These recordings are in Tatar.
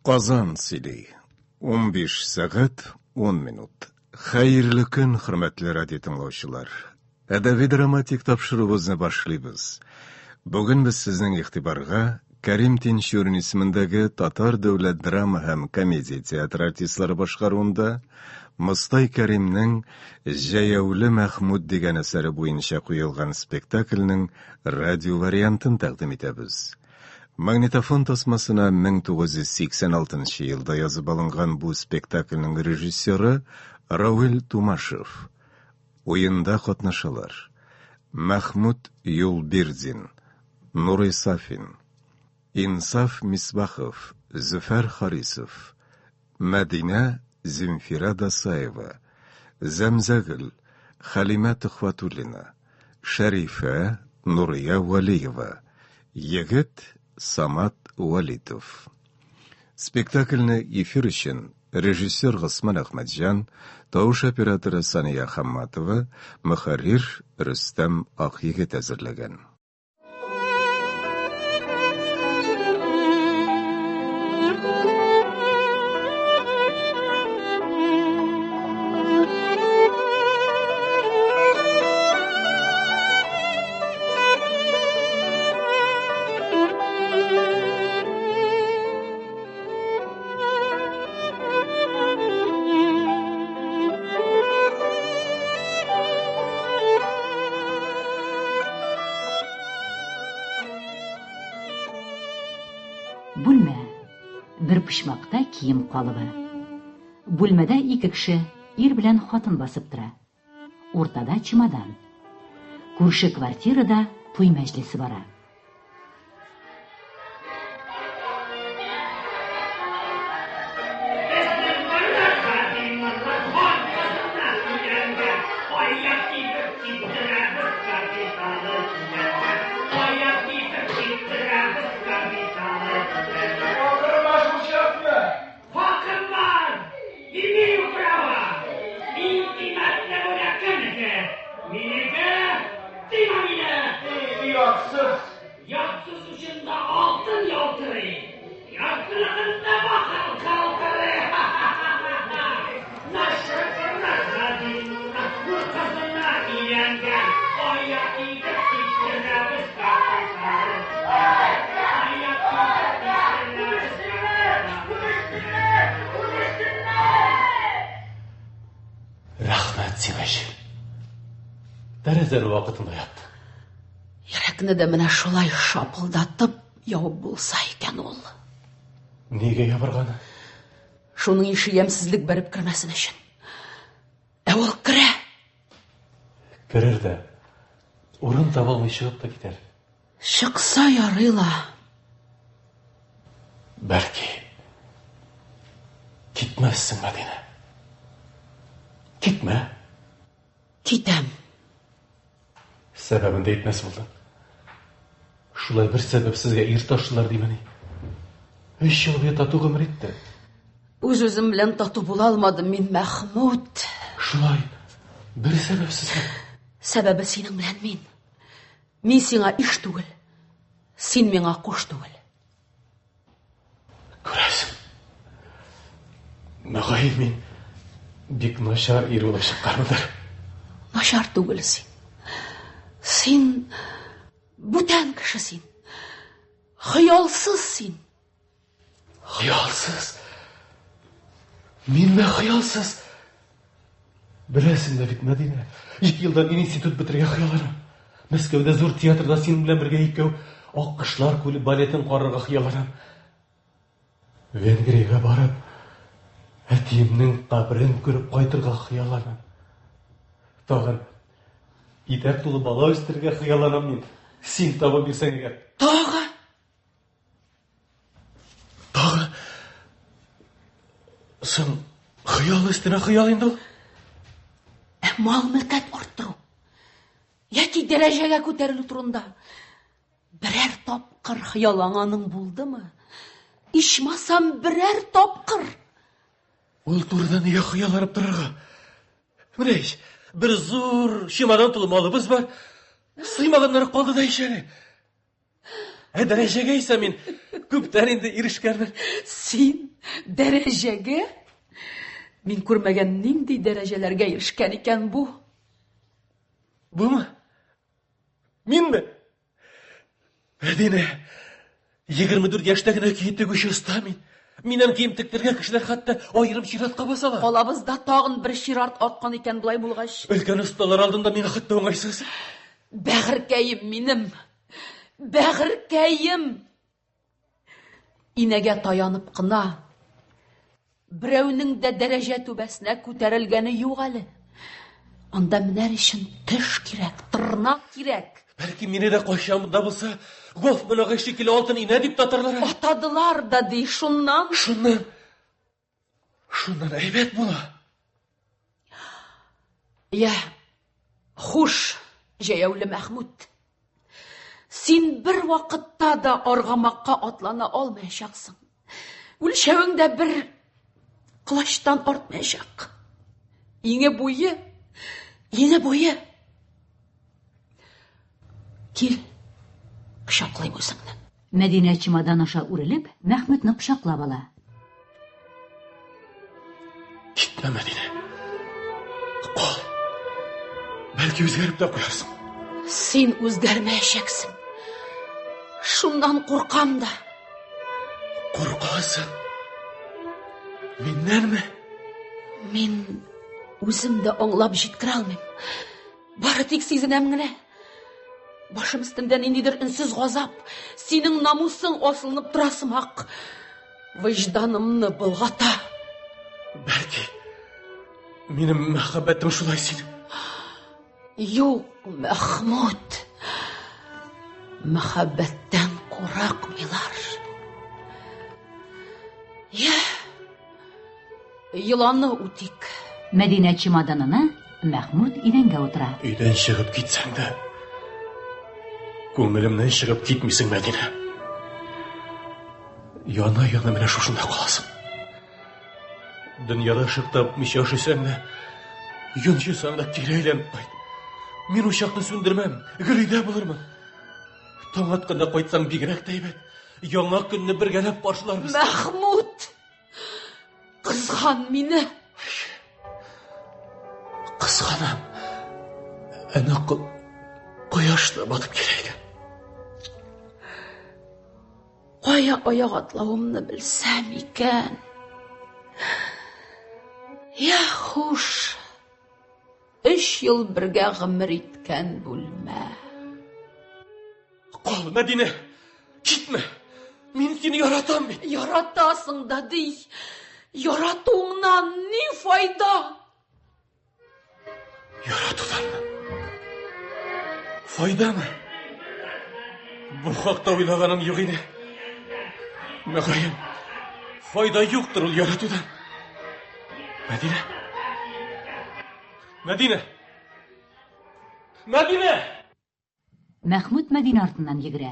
Казан сөйли. 15 сәгать 10 минут. Хәерле көн, хөрмәтле радио тыңлаучылар. Әдәби драматик тапшыруыбызны башлыйбыз. Бүген без сезнең игътибарга Кәрим Тинчурин исемендәге Татар дәүләт драма һәм комедия театры артистлары башкаруында Мостай Кәримнең Җәяүле Мәхмүт дигән әсәре буенча куелган спектакльнең радио вариантын тәкъдим итәбез. Магнитофон тасмасына 1986 елда язып алынган бу спектакльнең режиссеры Равил Тумашев. Уенда катнашалар: Мәхмүт Юлбирдин, Нурый Сафин, Инсаф Мисбахов, Зөфәр Харисов, Мәдинә Земфира Дасаева, Зәмзәгөл Хәлимә Төхвәтуллина, Шәрифә Нурия Вәлиева, Егет Самат Вәлитов. Спектакльне эфир өчен режиссер Госман Әхмәтҗан, тавыш операторы Сания Хамматова, мөхәррир Рөстәм Акъегет әзерләгән. Бүлмә. Бер почмакта кием калыбы. Бүлмәдә ике кеше, ир белән хатын басып тора. Уртада чемодан. Күрше квартирада туй мәҗлесе бара. Рәхмәт сиңа, Җил. Тәрәзәне вакытында яптың. Йөрәкне дә менә шулай шапылдатып ябып булса икән ул. Нигә ябырганы? Шуның ише ямьсезлек бәреп кермәсен өчен. Ә ул керә. Керер дә, урын таба алмый чыгып та китәр. Чыкса ярый ла. Бәлки, китмәссең, Мәдинә. Китмә. Китәм. Сәбәбен дә әйтмәс булдың. Шулай бер сәбәпсезгә ир ташлылар димени? Өч ел буе тату гомер итте. Үз-үзем белән тату була алмадым мин, Мәхмүт. Шулай, бер сәбәпсезгә. Сәбәбе синең белән мин. Мин сиңа иш түгел, син миңа кош түгел. Күрәсең, мөгаен мин бик начар ир булып чыкканмындыр. Начар түгел син. Син бүтән кеше син. Хыялсыз син. Хыялсыз? Минме хыялсыз? Беләсең дә бит, Мәдинә, ике елдан институт бетерергә хыялланам. Мәскәүдә зур театрда синең белән бергә икәү Аккошлар күле балетын карарга хыялланам. Венгриягә барып, әтиемнең каберен күреп кайтырга хыялланам. Тагын итәк тулы бала үстерергә хыялланам мин. Син табып бирсәң әгәр. Тагы? Тагы соң хыял өстенә хыял инде ул. Ә мал-мөлкәт арттыру яки дәрәҗәгә күтәрелү турында берәр тапкыр хыялланганың булдымы? Ичмасам берәр тапкыр. Ул турыда нигә хыялланып торырга? Менә ич, бер зур чемодан тулы малыбыз бар. Сыймаганнары калды да ич әле. Ә дәрәҗәгә исә мин күптән инде ирешкәнмен. Син. Дәрәҗәгә? Мин күрмәгән нинди дәрәҗәләргә ирешкән икән бу? Бумы? Минме? Мәдинә, 24 яшьтә генә кием тегүче оста мин. Миннән кием тектерергә кешеләр хәтта аерым чиратка басалар. Калабызда тагын бер чират арткан икән болай булгач. Өлкән осталар алдында миңа хәтта уңайсыз. Бәгырькәем минем! Бәгырькәем! Инәгә таянып кына берәүнең дә дәрәҗә түбәсенә күтәрелгәне юк әле. Анда менәр өчен теш кирәк, тырнак кирәк. Бәлки мине дә кайчан да булса Гофман агай шикелле алтын инә дип татарлар. Атадылар да ди, шуннан. Шуннан. Шуннан әйбәт була. Я, хуш, җәяүле Мәхмүт. Син бер вакытта да аргамакка атлана алмаячаксың. Үлчәвең дә бер колачтан артмаячак. Иңе буе, иңе буе. Кил, кочаклыйм үзеңне. Мәдинә чемодан аша үрелеп, Мәхмүтне кочаклап ала. Китмә, Мәдинә. Кал. Бәлки үзгәреп тә куярсың. Син үзгәрмәячәксең. Шуннан куркам да. Куркасың? Миннәнме? Мин үзем дә аңлап җиткерә алмыйм. Бары тик сизенәм генә. Башым өстендә ниндидер өнсез газап, синең намусың асылынып тора сымак. Вөҗданымны болгата. Бәлки, минем мәхәббәтем шулай синең. Юк, Мәхмүт. Мәхәббәттән курыкмыйлар. Я, Йоланы үтик. Мәдинә чемоданына, Мәхмүт идәнгә утыра. Өйдән чыгып китсәң дә, күңелемнән чыгып китмисең, Мәдинә. Яна-яна менә шушында каласың. Дөньяда ышык тапмыйча өшесәң дә, йончысаң да кире әйләнеп кайт. Мин учакны сүндермәм, гел өйдә булырмын. Таң атканда кайтсаң бигрәк тә әйбәт. Яңа көнне бергәләп каршыларбыз. Мәхмүт! Кызган мине. Кызганам. Әнә кояш та батып килә икән. Кая аяк атлавымны белсәм икән. Я хуш. Өч ел бергә гомер иткән бүлмә. Кал, Мәдинә! Китмә! Мин сине яратам бит! Яратасың да ди! Яратуыңнан ни файда? Яратуданмы? Файдамы? Бу хакта уйлаганым юк иде. Мөгаен, файда юктыр ул яратудан. Мәдинә! Мәдинә! Мәдинә! Мәхмүт Мәдинә артыннан йөгерә.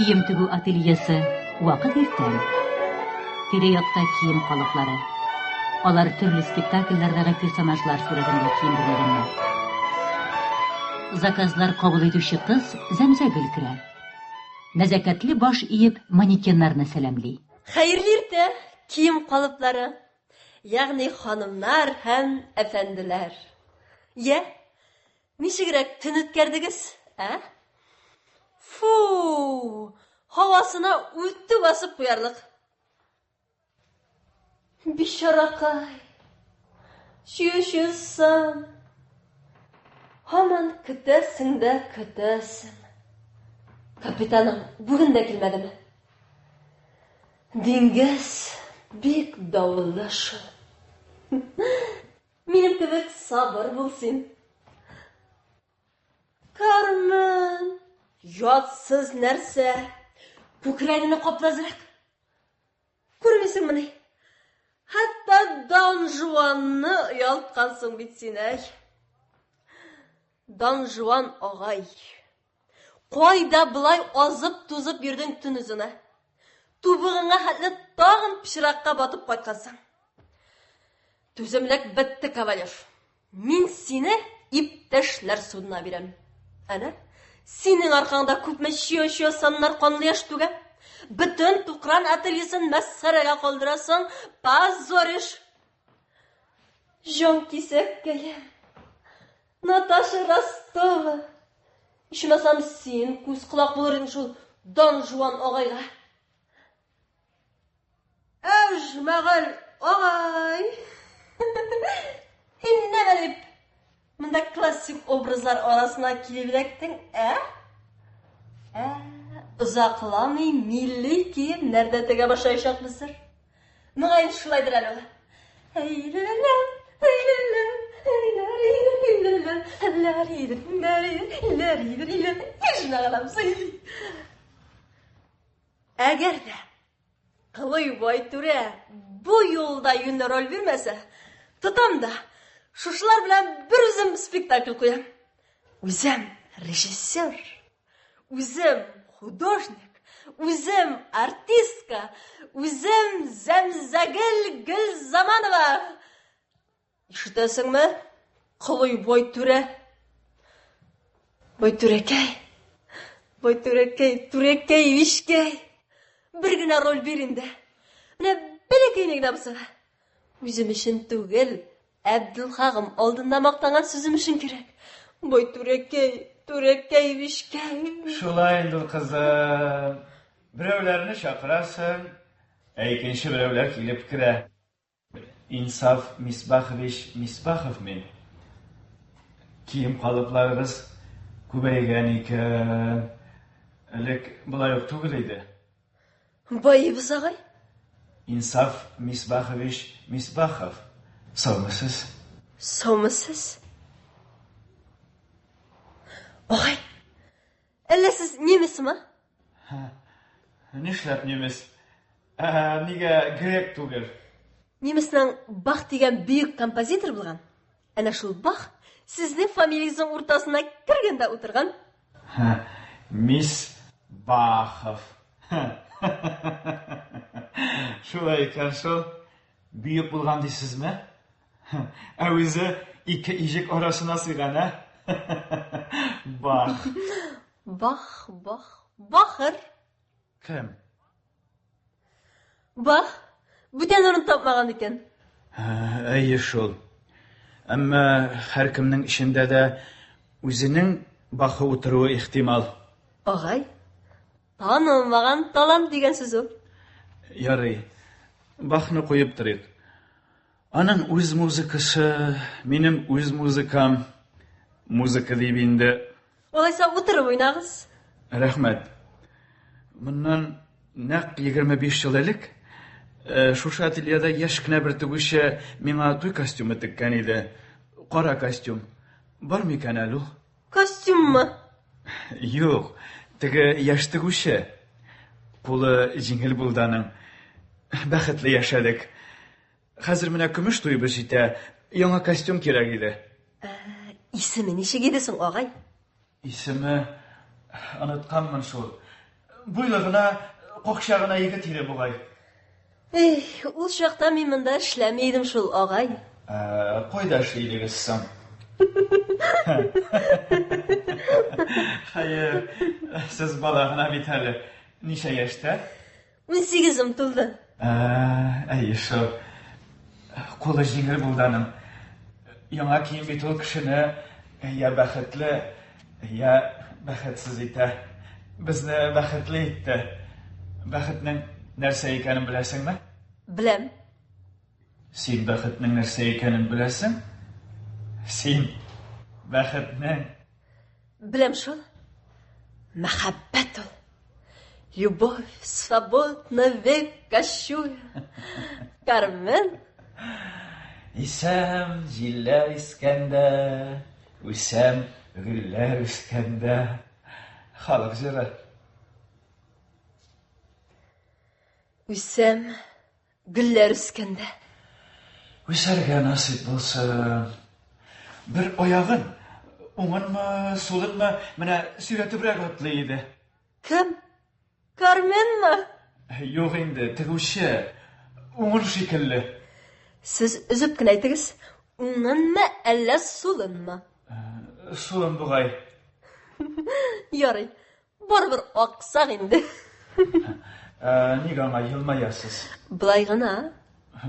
Кием тегү ательесы вакыт иртән. Тирә-якта кием калыплары. Алар төрле спектакльләрдәге персонажлар сурәтендә киендерелгәннәр. Заказлар кабул итүче кыз Зәмзәгөл керә. Нәзакәтле баш иеп, манекеннарны сәламли. Хәерле иртә, кием калыплары, ягъни ханымнар һәм әфәнделәр. Йә, ничегрәк төн үткәрдегез, ә? Фу, һавасына үтүк асып куярлык. Бичаракай, чү-чү сан. Һаман көтәсең дә көтәсең. Капитаның бүген дә килмәдеме? Диңгез бик давыллы шул. Минем кебек сабыр бул син. Кармен, ятсыз нәрсә. Күкрәгеңне капла әзрәк. Күрмисеңмени? Хәтта Дон Жуанны оялткансың бит син, әй. Дон Жуан агай. Кайда болай азып-тузып йөрдең төн озына? Тубыгыңа хәтле тагын пычракка батып кайткансың. Түземлек бетте, кавалер. Мин сине иптәшләр судына бирәм. Әнә, синең аркаңда күпме чия-чия саннар канлы яшь түгә. Бөтен Тукран ательесын мәсхәрәгә калдырасың, позоришь. Җан кисәккәем. Наташа Ростова. Ичмасам син күз колак булыр идең шул Дон Жуан агайга. Әҗмәгел агай. Иннә дип. Монда классик образлар арасына килеп эләктең, ә? Ә, озакламый милли киемнәр дә тегә башлаячакбыздыр. Мөгаен шулайдыр әле ул. Әгәр дә Кылый Байтүрә бу юлы да юньле роль бирмәсә, тотам да шушылар белән бер үзем спектакль куям. Үзем режиссер, үзем художник, үзем артистка, үзем Зәмзәгел Гөлзаманова. Ишетәсеңме? Колый Байтүрә. Байтүрәкәй. Байтүрәкәй, түрәкәй, вишкәй. Бер генә роль бир инде. Менә бәләкәйне генә булса да. Үзем өчен түгел, Әбделхагым алдында мактанган сүзем өчен кирәк. Байтүрәкәй, түрәкәй, вишкәй. Шулай инде ул, кызым. Берәүләрне чакырасың, ә икенче берәүләр килеп керә. Инсаф Мисбахович Мисбахов мин. Кием калыпларыгыз күбәйгән икән. Элек болай ук түгел иде. Байыбыз агай. Инсаф Мисбахович Мисбахов. Саумысыз? Саумысыз? Агай, әллә сез немецмы? Нишләп немец? Ә, нигә грек түгел? Немецның Бах дигән бөек композитор булган. Әнә шул Бах сезнең фамилиягезнең уртасына кергән дә утырган. Мисс Бахов. Шулай икән шул. Бөек булган дисезме? Ә үзе ике иҗек арасына сыйган, ә? Бах. Бах, бах, бахыр. Кем? Бах, бүтән урын тапмаган икән. Әйе шул. Әмма һәркемнең эчендә дә үзенең бахы утыруы ихтимал. Агай, танылмаган талант дигән сүз ул. Ярый, бахны куеп торыйк. Аның үз музыкасы, минем үз музыкам. Музыка дип инде. Алайса утырып уйнагыз. Рәхмәт. Моннан нәкъ 25 ел элек э, шушы ательеда яшь кенә бер тегүче миңа туй костюмы теккән иде. Кара костюм. Бар микән әле ул? Костюммы? Юк, теге яшь тегүче. Кулы җиңел булды аның. Бәхетле яшәдек. Хәзер менә көмеш туебыз җитә, яңа костюм кирәк иде. Ә, исеме ничек иде соң, агай? Исеме онытканмын шул. Буйлы гына, какча гына егет иде бугай. Эх, ул чакта мин монда эшләми идем шул, агай. Ә, кайда эшли идегез соң? Хәер, сез бала гына бит әле. Ничә яшьтә? Унсигезем тулды. Ә, әйе шул. Кулы җиңел булды аның. Яңа кием бит ул кешене я бәхетле, я бәхетсез итә. Безне бәхетле итте. Бәхетнең нәрсә икәнен беләсеңме? Беләм. Син бәхетнең нәрсә икәнен беләсең? Син бәхетнең Беләм шул. Мәхәббәт ул. Любовь свободна век кощуя. Кармен. Исәм җилләр искәндә, үсәм гөлләр үскәндә. Халык җыры. Үсәм, гөлләр үскәндә. Үсәргә насыйп булсын. Бер аягын, уңынмы, сулынмы, менә сөйрәтебрәк атлый иде. Кем? Карменмы? Юк инде, тегүче. Уңын шикелле. Сез өзеп кенә әйтегез, уңынмы, әллә сулынмы? Сулын бугай. Ярый, барыбер аксак инде. Ә, ник аңа елмаясыз? Болай гына.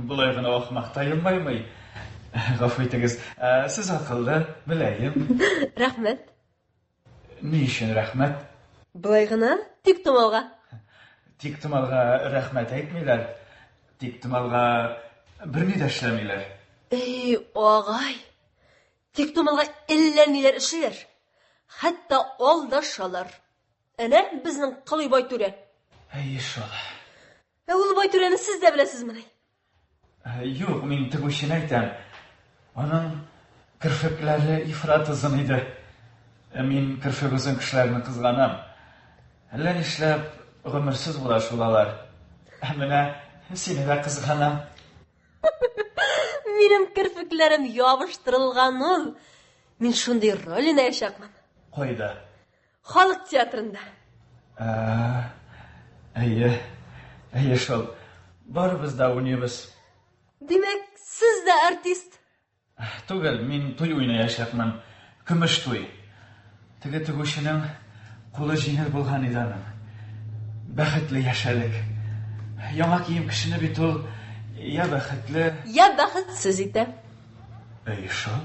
Болай гына ахмак та елмаймый. Гафу итегез, ә, сез акыллы, беләем. Рәхмәт. Ни өчен рәхмәт? Болай гына, тик томалга. Тик томалга рәхмәт әйтмиләр. Тик томалга берни дә эшләмиләр. Эй, агай, тик томалга әллә ниләр эшлиләр. Хәтта алдашалар. Әнә безнең Кылый Байтүрә. Әйе шул. Ә ул Байтүрәне сез дә беләсезмени? Юк, мин тегүчене әйтәм. Аның керфекләре ифрат озын иде. Ә мин керфек озын кешеләрне кызганам. Әллә нишләп гомерсез була шул алар. Ә менә сине дә кызганам. Минем керфекләрем ябыштырылган ул. Мин шундый роль уйнаячакмын. Кайда? Халык театрында. Ә, әйе, әйе шул. Барыбыз да уйныйбыз. Димәк, сез дә артист? Түгел, мин туй уйнаячакмын. Көмеш туй. Теге тегүченең кулы җиңел булган иде аның. Бәхетле яшәдек. Яңа кием кешене бит ул я бәхетле, я бәхетсез итә. Әйе шул.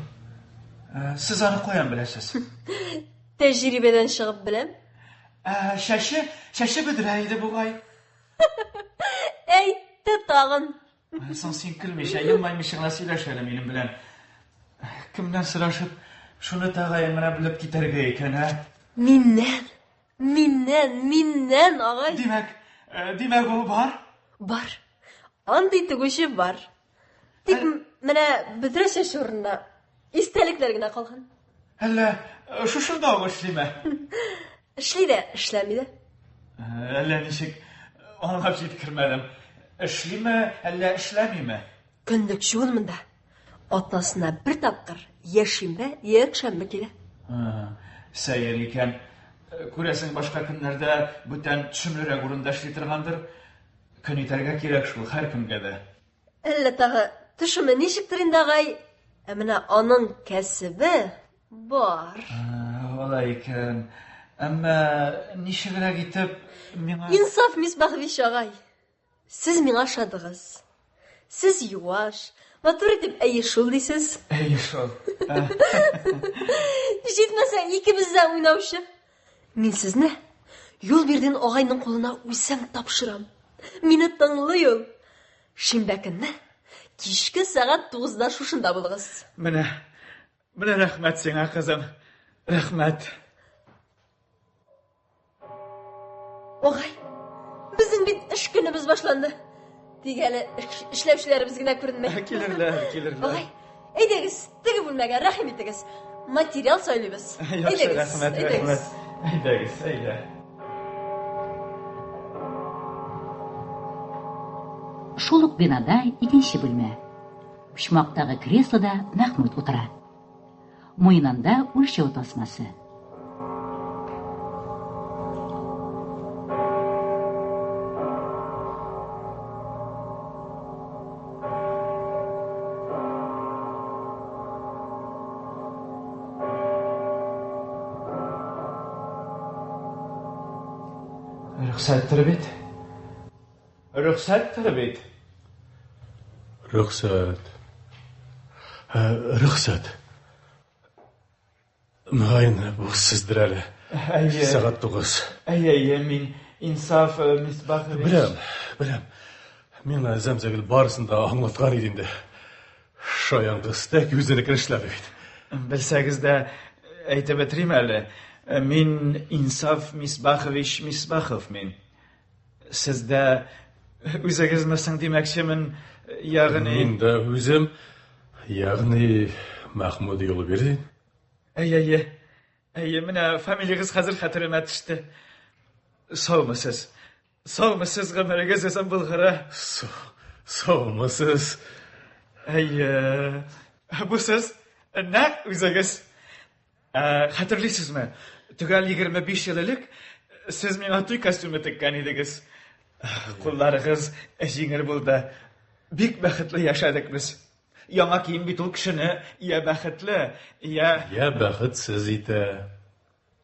Сез аны каян беләсез? Тәҗрибәдән чыгып беләм. Ә, чәче, чәче бөдрә иде бугай. Әйтте тагын. Соң син көлмичә, елмаймыйча гына сөйләш әле минем белән. Кемнән сорашып, шуны тәгаен генә белеп китәргә икән, ә? Миннән, миннән, миннән, агай. Димәк, э, димәк ул бар? Бар. Андый тегүче бар. Тик менә бөдрә чәч урынына истәлекләр генә калган. Әллә э, шушында ук эшлиме? Эшли дә, эшләми дә. Э, әллә ничек аңлап җиткермәдем. Эшлиме, әллә эшләмиме? Көнлекче ул монда. Атнасына бер тапкыр я шимбә, я якшәмбе килә. Сәер икән. Э, күрәсең, башка көннәрдә бүтән төшемлерәк урында эшли торгандыр. Көн итәргә кирәк шул һәркемгә дә. Әллә тагы төшеме ничектер инде, агай, ә менә аның кәсебе бар. Алай икән. Әмма ничегрәк итеп миңа... Инсаф Мисбахович агай, сез миңа ошадыгыз. Сез юаш, матур итеп әйе шул дисез. Әйе шул. Җитмәсә, икебез дә уйнаучы. Мин сезне Юлбирдин агайның кулына үзем тапшырам. Мине тыңлый ул. Шимбә көнне кичке сәгать тугызда шушында булыгыз. Менә, менә рәхмәт сиңа, кызым. Рәхмәт. Агай, безнең бит эш көнебез башланды. Тик әле эшләүчеләребез генә күренми. Килерләр, килерләр. Агай, әйдәгез, теге бүлмәгә рәхим итегез. Материал сайлыйбыз. Яхшы, рәхмәт, рәхмәт. Әйдәгез, әйдә. Шул ук бинада икенче бүлмә. Почмактагы креслода Мәхмүт утыра. Муенында үлчәү тасмасы. Рөхсәттер бит. Рөхсәттер бит. Рөхсәт. Ә, рөхсәт. Мөгаен, бу сездер әле. Әйе. Сәгать 9. Әйе, әйе, мин Инсаф э, Мисбахович. Беләм, беләм. Миңа Зәмзәгөл барысын да аңлаткан иде инде. Шаян кыз тәк үзенекен эшләде бит. Белсәгез дә, әйтеп бетерим әле. Мин Инсаф Мисбахович Мисбахов мин. Сез дә үзегезме соң димәкчемен, ягъни... Мин дә үзем, ягъни Мәхмүд Юлбирдин. Әйе, әйе. Әйе, менә фамилиягез хәзер хәтеремә төште. Саумысыз? Саумысыз, гомерегез озын булгыры. Саумысыз? Әйе. Бу сез нәкъ үзегез. Ә, хәтерлисезме? Төгәл 25 ел элек сез миңа туй костюмы теккән идегез. Кулларыгыз җиңел булды. Бик бәхетле яшәдек без. Яңа кием бит ул кешене я бәхетле, я... Я бәхетсез итә.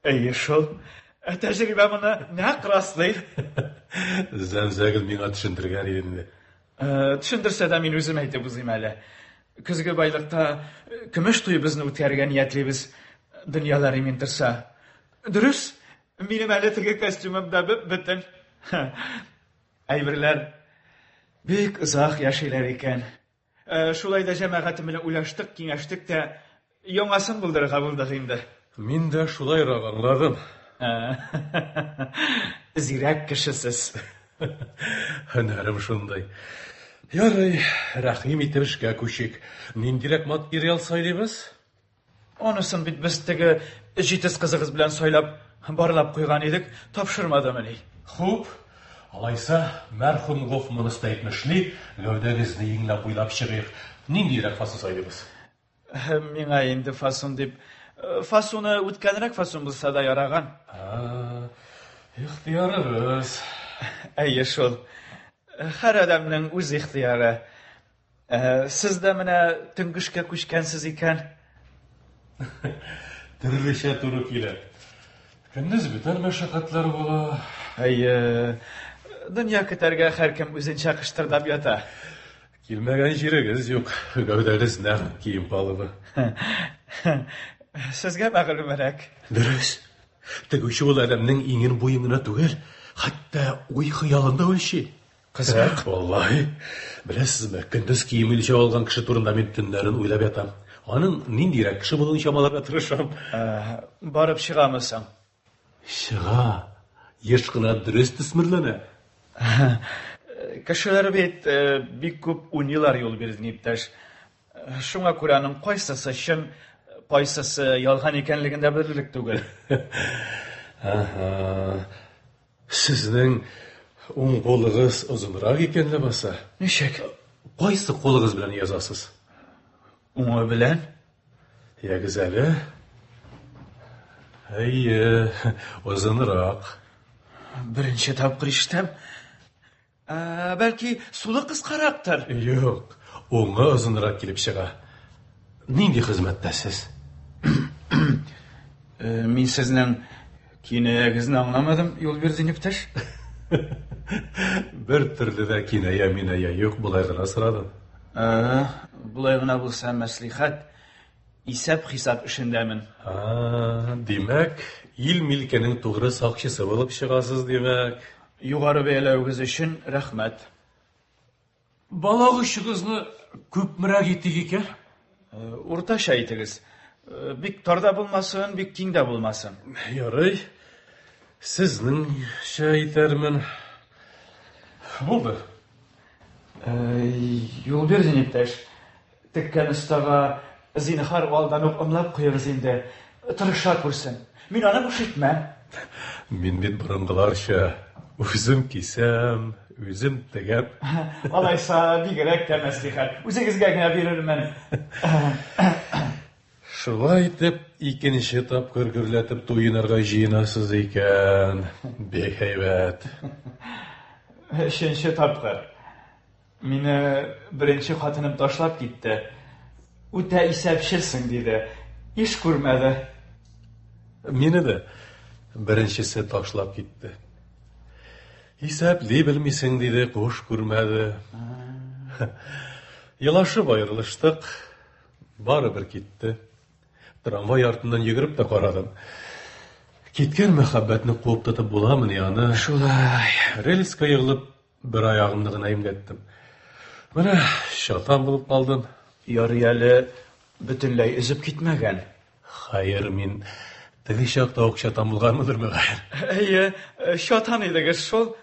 Әйе шул. Ә тәҗрибә моны нәкъ раслый. Зәмзәгөл миңа төшендергән иде инде. Э, төшендерсә дә мин үзем әйтеп узыйм әле. Көзге байлыкта э, көмеш туебызны үткәрергә ниятлибез. Дөньялар имин торса. Дөрес, минем әле теге костюмым да бөп-бөтен. Әйберләр бик озак яшиләр икән. Э, шулай да җәмәгатем белән уйлаштык, киңәштек тә, яңасын булдырырга булдык инде. Мин дә шулайрак аңладым. Э, зирәк кеше сез. Һөнәрем шундый. Ярый, рәхим итеп эшкә күчик. Ниндирәк материал сайлыйбыз? Анысын бит без теге җитез кызыгыз белән сайлап, барлап куйган идек, тапшырмадымыни? Хуп, алайса, мәрхүм Гофман оста әйтмешли, гәүдәгезне иңләп буйлап чыгыйк. Ниндирәк фасон сайлыйбыз? Миңа инде фасон дип, фасоны үткәнрәк фасон булса да яраган. Ихтыярыгыз. Әйе шул. Һәр адәмнең үз ихтыяры. Ә, сез дә менә төнге эшкә күчкәнсез икән. Төрлечә туры килә. Көндез бүтән мәшәкатьләр була. Әйе, дөнья көтәргә һәркем үзенчә кыштырдап ята. Килмәгән җирегез юк, гәүдәгез нәкъ кием калыбы. Сезгә мәгълүмрәк. Дөрес. Тегүче ул адәмнең иңен буен гына түгел, хәтта уй-хыялын да үлчи. Кызык. Валлаһи, беләсезме, көндез кием үлчәп алган кеше турында мин төннәрен уйлап ятам. Аның ниндирәк кеше булуын чамаларга тырышам. Ә, барып чыгамы соң? Чыга. Еш кына дөрес төсмерләнә. Кешеләр бит э, бик күп уйныйлар юл бирдең, иптәш. Шуңа күрә аның кайсысы чын, кайсысы ялган икәнлеген дә белерлек түгел. Ага. Сезнең уң кулыгыз озынрак икән ләбаса. Ничек? Кайсы кулыгыз белән язасыз? Уңы белән. Ягез әле. Әйе, озынрак. Беренче тапкыр ишетәм. Ә, бәлки, сулы кыскарактыр? Юк, уңы озынрак килеп чыга. Нинди хезмәттә сез? Э, мин сезнең кинаягезне аңламадым, Юлбирдин иптәш. Бер төрле дә киная миная юк, болай гына сорадым. Ә, болай гына булса мәслихәт, исәп-хисап эшендәмен. А, димәк, ил милкенең тугры сакчысы булып чыгасыз, димәк. Югары бәяләвегез өчен рәхмәт. Балак очыгызны күпмерәк итик икән? Э, уртача итегез. Э, бик тар да булмасын, бик киң дә булмасын. Ярый. Сезнеңчә итәрмен. Булды. Э, Юлбирдин иптәш, теккән остага зинһар алдан ук ымлап куегыз инде. Тырыша күрсен. Мин аны буш итмәм. Мин бит борынгыларча үзем кисәм, үзем тегәм. Алайса бигрәк тә мәслихәт. Үзегезгә генә бирермен. Шулай итеп, икенче тапкыр гөрләтеп туенырга җыенасыз икән. Бик әйбәт. Өченче тапкыр. Мине беренче хатыным ташлап китте. Үтә исәпчелсең, диде. Иш күрмәде. Мине дә беренчесе ташлап китте. Исәпли белмисең, диде, куш күрмәде. Елашып аерылыштык. Барыбер китте. Трамвай артыннан йөгереп тә карадым. Киткән мәхәббәтне куып тотып буламыни аны? Шулай. Рельска егылып, бер аягымны гына имгәттем. Менә чатан булып калдым. Ярый әле бөтенләй өзеп китмәгән. Хәер, мин теге чакта ук чатан булганмындыр, мөгаен. Әйе, чатан идегез шул.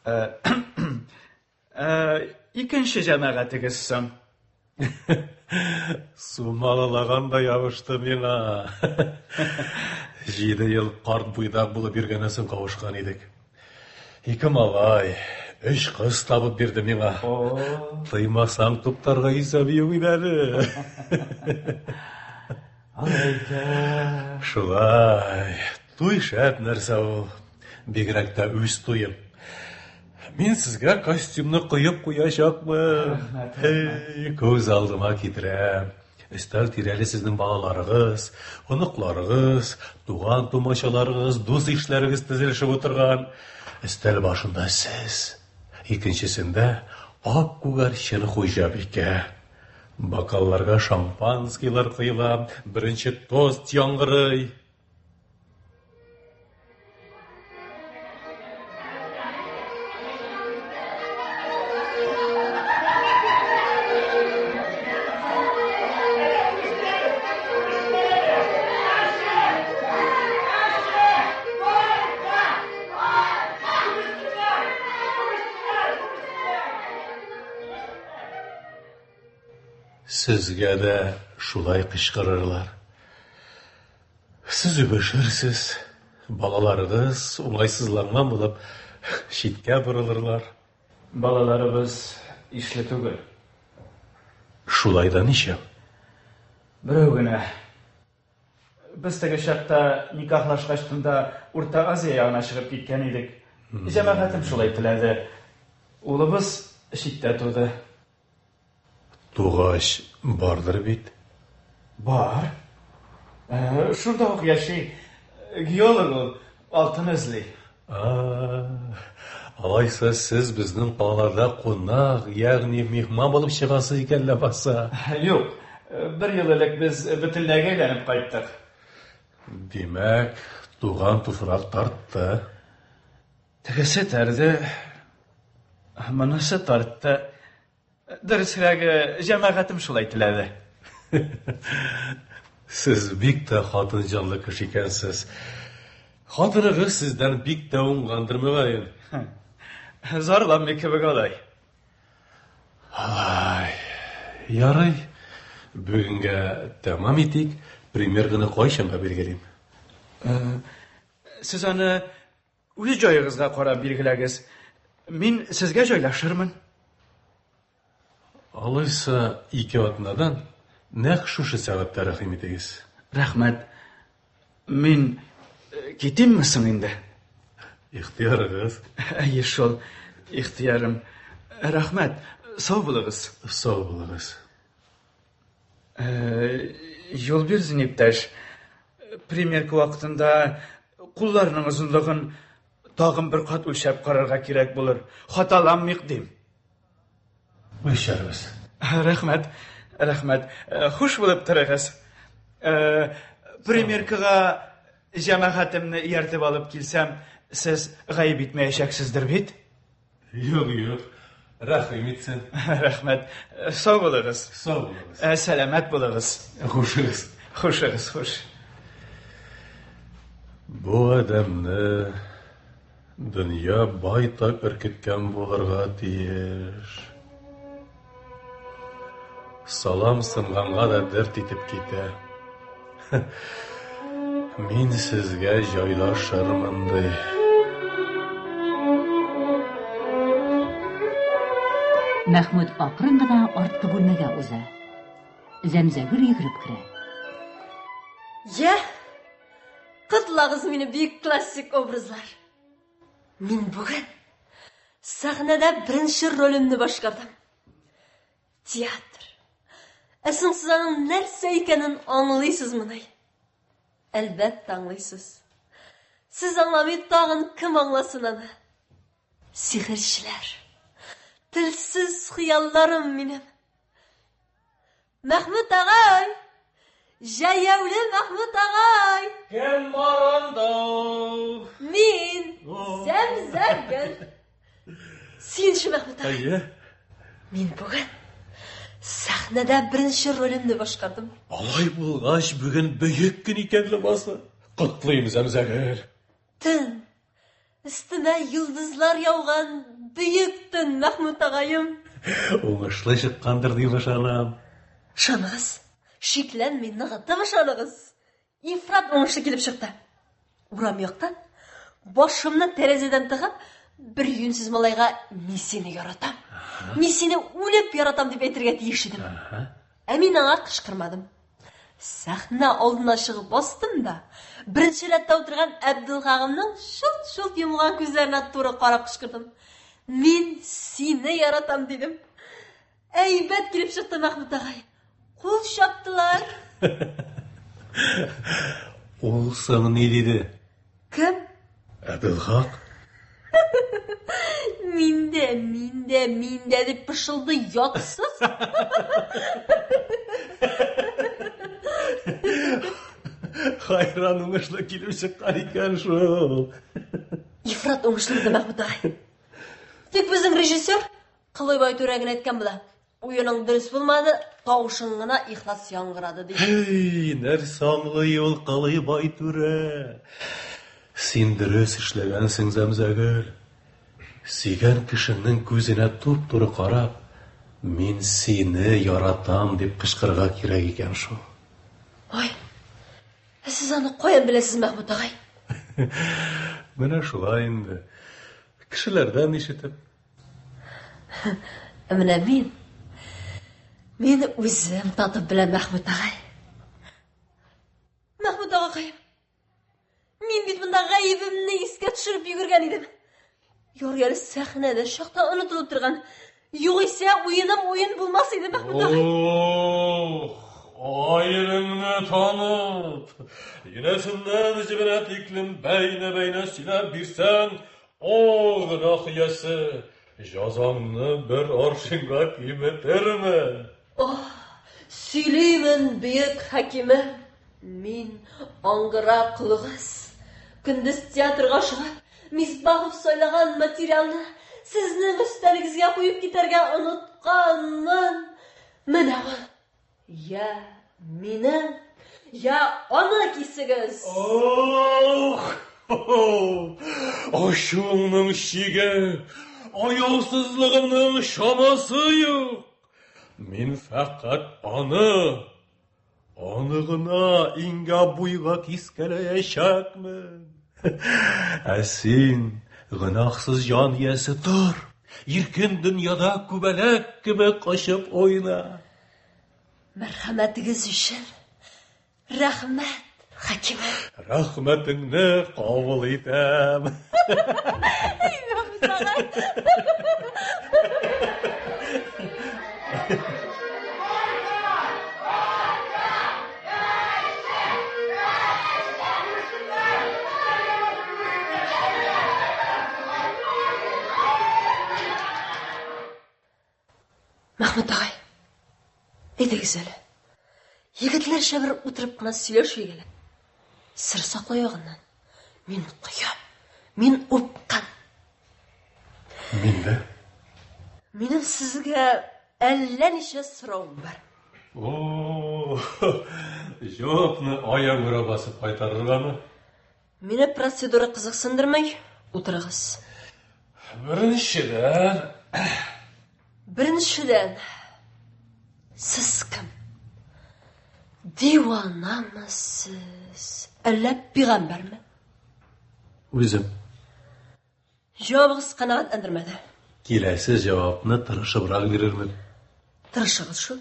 Э, э, икенче җәмәгатегез соң. Сумалалаган да ябышты миңа. Җиде ел карт буйдак булып йөргәннән соң кавышкан идек. Ике малай, өч кыз табып бирде миңа. Тыймасаң, туктарга исәп юк иде әле. Алай икән. Шулай. Туй шәп нәрсә ул. Бигрәк тә үз туем. Мин сезгә костюмны коеп куячакмын. Рәхмәт, рәхмәт. Эй, күз алдыма китерәм. Өстәл тирәли сезнең балаларыгыз, оныкларыгыз, туган-тумачаларыгыз, дус-ишләрегез тезелешеп утырган. Өстәл башында сез. Икенчесендә ак күгәрчен хуҗабикә. Бокалларга шампанскийлар коела, беренче тост яңгырый. Сезгә дә шулай кычкырырлар. Сез үбешерсез, балаларыгыз уңайсызланган булып читкә борылырлар. Балаларыбыз ишле түгел. Шулай да ничәү? Берәү генә. Без теге чакта никахлашкачтын да Урта Азия ягына чыгып киткән идек. Җәмәгатем шулай теләде. Улыбыз читтә туды. Тугач бардыр бит? Бар. Э, шунда ук яши. Геолог ул, алтын эзли. Алайса сез безнең калаларда кунак, ягъни миһман булып чыгасыз икән ләбаса. Юк, бер ел элек без бөтенләйгә әйләнеп кайттык. Димәк, туган туфрак тартты. Тегесе тәрде, монысы тартты. Дөресрәге, җәмәгатем шулай теләде. Сез бик тә хатын җанлы кеше икәнсез. Хатыныгыз сездән бик тә уңгандыр, мөгаен. Зарланмый кебек алай. Алай. Ярый. Бүгенгә тәмам итик. Примерканы кайчанга билгелим? Э, сез аны Үз җаегызга карап билгеләгез. Мин сезгә җайлашырмын. Алайса, ике атнадан нәкъ шушы сәгатьтә рәхим итегез. Рәхмәт. Мин э, китимме соң инде? Ихтыярыгыз. Әйе шул, ихтыярым. Рәхмәт. Сау булыгыз. Сау булыгыз. Э, Юлбирзин иптәш, примерка вакытында кулларның озынлыгын тагын бер кат үлчәп карарга кирәк булыр. Хаталанмыйк дим. Үлчәрбез. Рәхмәт, рәхмәт. Э, хуш булып торыгыз. Э, примеркага җәмәгатемне ияртеп алып килсәм, сез гаеп итмәячәксездер бит? Юк, юк. Рәхим итсен. Рәхмәт. Сау булыгыз. Сау булыгыз. Ә, сәламәт булыгыз. Хушыгыз. Хушыгыз, хуш. Бу адәмне дөнья байтак өркеткән булырга тиеш. Салам сынганга да дерт итеп китә. Мин сезгә җайлашырмын, ди. Мәхмүт акрын гына арткы бүлмәгә уза. Зәмзәгөл йөгереп керә. Йә, котлагыз мине, бөек классик образлар. Мин бүген сәхнәдә беренче ролемне башкардым. Театр. Ә соң сез аның нәрсә икәнен аңлыйсызмыни? Әлбәттә аңлыйсыз. Сез аңламый тагын кем аңласын аны? Сихерчеләр. Телсез хыялларым минем. Мәхмүт агай! Җәяүле Мәхмүт агай! Кем бар анда? Мин, Зәмзәгөл. Син Мәхмүт агай. Әйе. Мин бүген сәхнәдә беренче ролемне башкардым. Алай булгач, бүген бөек көн икән ләбаса. Котлыйм, Зәмзәгөл. Төн. Өстемә йолдызлар яуган бөек төн, Мәхмүт агаем. Уңышлы чыккандыр дип ышанам. Ышаныгыз. Шикләнми, ныгытып ышаныгыз. Ифрат уңышлы килеп чыкты. Урам яктан башымны тәрәзәдән тыгып, бер юньсез малайга мин сине яратам. Мин сине үлеп яратам дип әйтергә тиеш идем. Ә мин аңа кычкырмадым. Сәхнә алдына чыгып бастым да, беренче рәттә утырган Әбделхагымның шылт-шылт йомылган күзләренә туры карап кычкырдым. Мин сине яратам, дидем. Әйбәт килеп чыкты, Мәхмүт агай. Кул чаптылар. Ул соң ни диде? Кем? Әбелхак. Мин дә, мин дә, мин дә дип пышылды ятсыз. Хайран уңышлы килеп чыккан икән шул. Ифрат уңышлы булды, Мәхмүт агай. Тик безнең режиссер Кылый Байтүрә генә әйткән була. Уеның дөрес булмады, тавышың гына ихлас яңгырады, ди. Һей, нәрсә аңлый ул Кылый Байтүрә? Син дөрес эшләгәнсең, Зәмзәгөл. Сөйгән кешеңнең күзенә туп-туры карап, мин сине яратам дип кычкырырга кирәк икән шул. Ой, ә сез аны каян беләсез, Мәхмүт агай? Менә шулай инде. Кешеләрдән ишетеп. Ә менә мин, мин үзем татып беләм, Мәхмүт агай. Мәхмүт агакаем, мин бит монда гаебемне искә төшереп йөгергән идем. Ярый әле сәхнәдә чакта онытылып торган. Югыйсә уеным уен булмас иде, Мәхмүт агай. Ох, аерыңны танып, енәсеннән җебенә тиклем бәйнә-бәйнә сөйләп бирсәң, О, гөнаһ иясе, җазаңны бер аршинга киметермен. Ох, сөйлимен, бөек хакимем, мин аңгыра колыгыз. Көндез театрга ашыгып, Мисбахов сайлаган материалны сезнең өстәлегезгә куеп китәргә онытканмын. Менә ул. Я мине, я аны кисегез! Ох! Ачуыңның чиге, аяусызлыгымның чамасы юк. Мин фәкать аны, аны гына иңгә буйга кискәләячәкмен. Ә син, гөнаһсыз җан иясе, тор, иркен дөньяда күбәләк кебек очып уйна. Мәрхәмәтегез өчен рәхмәт, хакимә. Рәхмәтеңне кабул итәм. Мәхмүт агай, әйдәгез әле. Егетләрчә бер утырып кына сөйләшик әле. Сер саклау ягыннан. Мин коям. Мин упкан. Мин дә. Минем сезгә әллә ничә соравым бар. О, җавапны аягүрә басып кайтарыргамы? Мине процедура кызыксындырмый, утырыгыз. Беренчедән... Беренчедән, сез кем? Диванамы сез? Әллә пигамбәрме? Үзем. Җавабыгыз канәгатьләндермәде. Киләсе җавапны тырышыбрак бирермен. Тырышыгыз шул.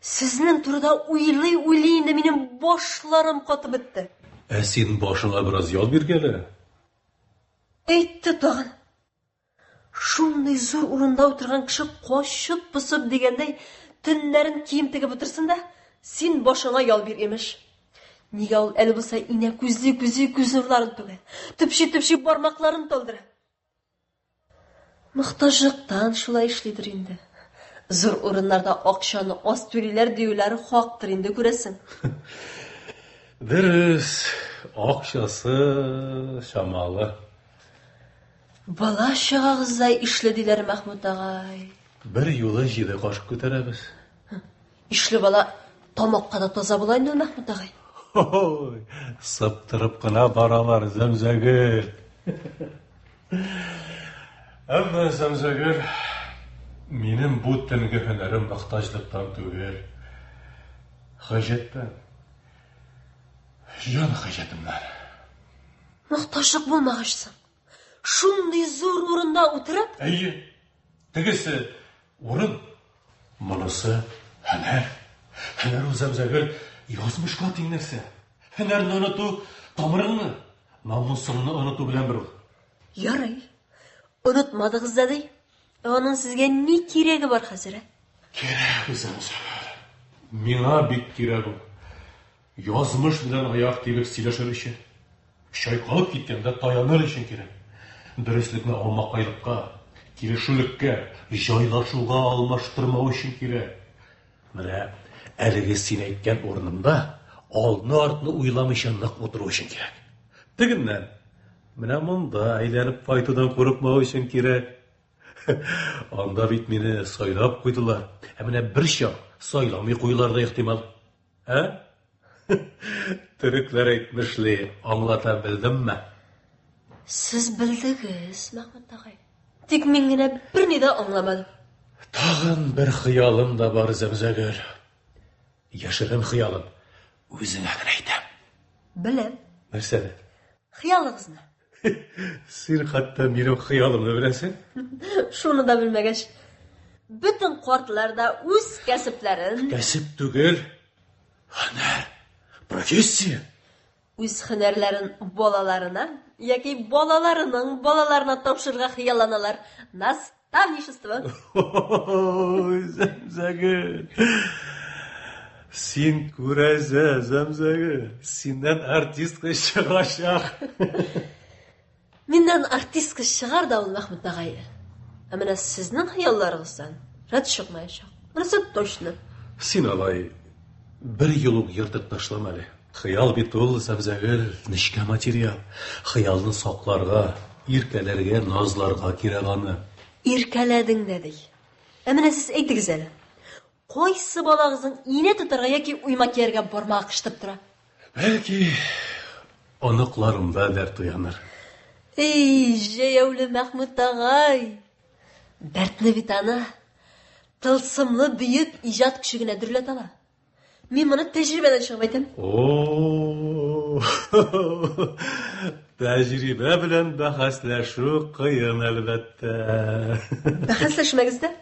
Сезнең турыда уйлый-уйлый инде минем башларым катып бетте. Ә син башыңа бераз ял биргәле. Әйтте тагын. Шундый зур урында утырган кеше качып-посып дигәндәй төннәрен кием тегеп утырсын да, син башыңа ял бир, имеш. Нигә ул әле булса инә күзли-күзли күз нурларын түгә, төпчи-төпчи бармакларын талдыра? Мохтаҗлыктан шулай эшлидер инде. Зур урыннарда акчаны аз түлиләр диюләре хактыр инде, күрәсең. Дөрес, акчасы чамалы. Бала-чагагыз да ишле диләр, Мәхмүт агай. Бер юлы җиде кашык күтәрәбез. Ишле бала тамакка да таза була инде ул, Мәхмүт агай. Ой, сыптырып кына баралар, Зәмзәгөл. Әмма, Зәмзәгөл, минем бу төнге һөнәрем мохтаҗлыктан түгел, хаҗәттән. Җан хаҗәтемнән. Мохтаҗлык булмагач соң. Шундый зур урында утырып? Әйе. Тегесе урын, монысы һөнәр. Һөнәр ул Зәмзәгөл язмышка тиң нәрсә. Һөнәрне оныту тамырыңны, намусыңны оныту белән бер ул. Ярый. Онытмадыгыз да ди. Ә аның сезгә ни кирәге бар хәзер, ә? Кирәк, Зәмзәгөл. Миңа бик кирәк ул. Язмыш белән аяк тибеп сөйләшер өчен, чайкалып киткәндә таяныр өчен кирәк. Дөреслекне аумакайлыкка, килешүлеккә, җайлашуга алмаштырмау өчен кирәк. Менә әлеге син әйткән урынымда алны-артны уйламыйча нык утыру өчен кирәк. Тегеннән, менә монда әйләнеп кайтудан курыкмау өчен кирәк. Анда бит мине сайлап куйдылар. Ә менә бер чак сайламый куюлары да ихтимал. Ә? Төрекләр әйтмешли, аңлата белдемме? Сез белдегез, Мәхмүт агай. Тик мин генә берни дә аңламадым. Тагын бер хыялым да бар, Зәмзәгөл. Яшерен хыялым. Үзеңә генә әйтәм. Беләм. Нәрсәне? Хыялыгызны. Син хәтта минем хыялымны беләсең. Шуны да белмәгәч. Бөтен картлар да үз кәсепләрен. Кәсеп түгел, һөнәр, профессия. Үз һөнәрләрен балаларына яки балаларының балаларына тапшырырга хыялланалар. Наставничество. Ой, Зәмзәгөл. Син күрәзә, Зәмзәгөл. Синнән артистка чыгачак. Миннән артистка чыгар да ул, Мәхмүт агай. Ә менә сезнең хыялларыгыздан рәт чыкмаячак. Монысы точно. Син алай бер юл ук ертып ташлама әле. Хыял бит ул, Зәмзәгөл, нечкә материал. Хыялны сакларга, иркәләргә, назларга кирәк аны. Иркәләдең дә ди. Ә менә сез әйтегез әле. Кайсы балагызның инә тотарга яки уйма кияргә бармагы кычытып тора? Бәлки, оныкларымда дәрт уяныр. Эй, җәяүле Мәхмүт агай! Дәртне бит аны тылсымлы бөек иҗат көче генә дөрләтә ала. Мин моны тәҗрибәдән чыгып әйтәм. О, тәҗрибә белән бәхәсләшү кыен, әлбәттә. Бәхәсләшмәгез дә.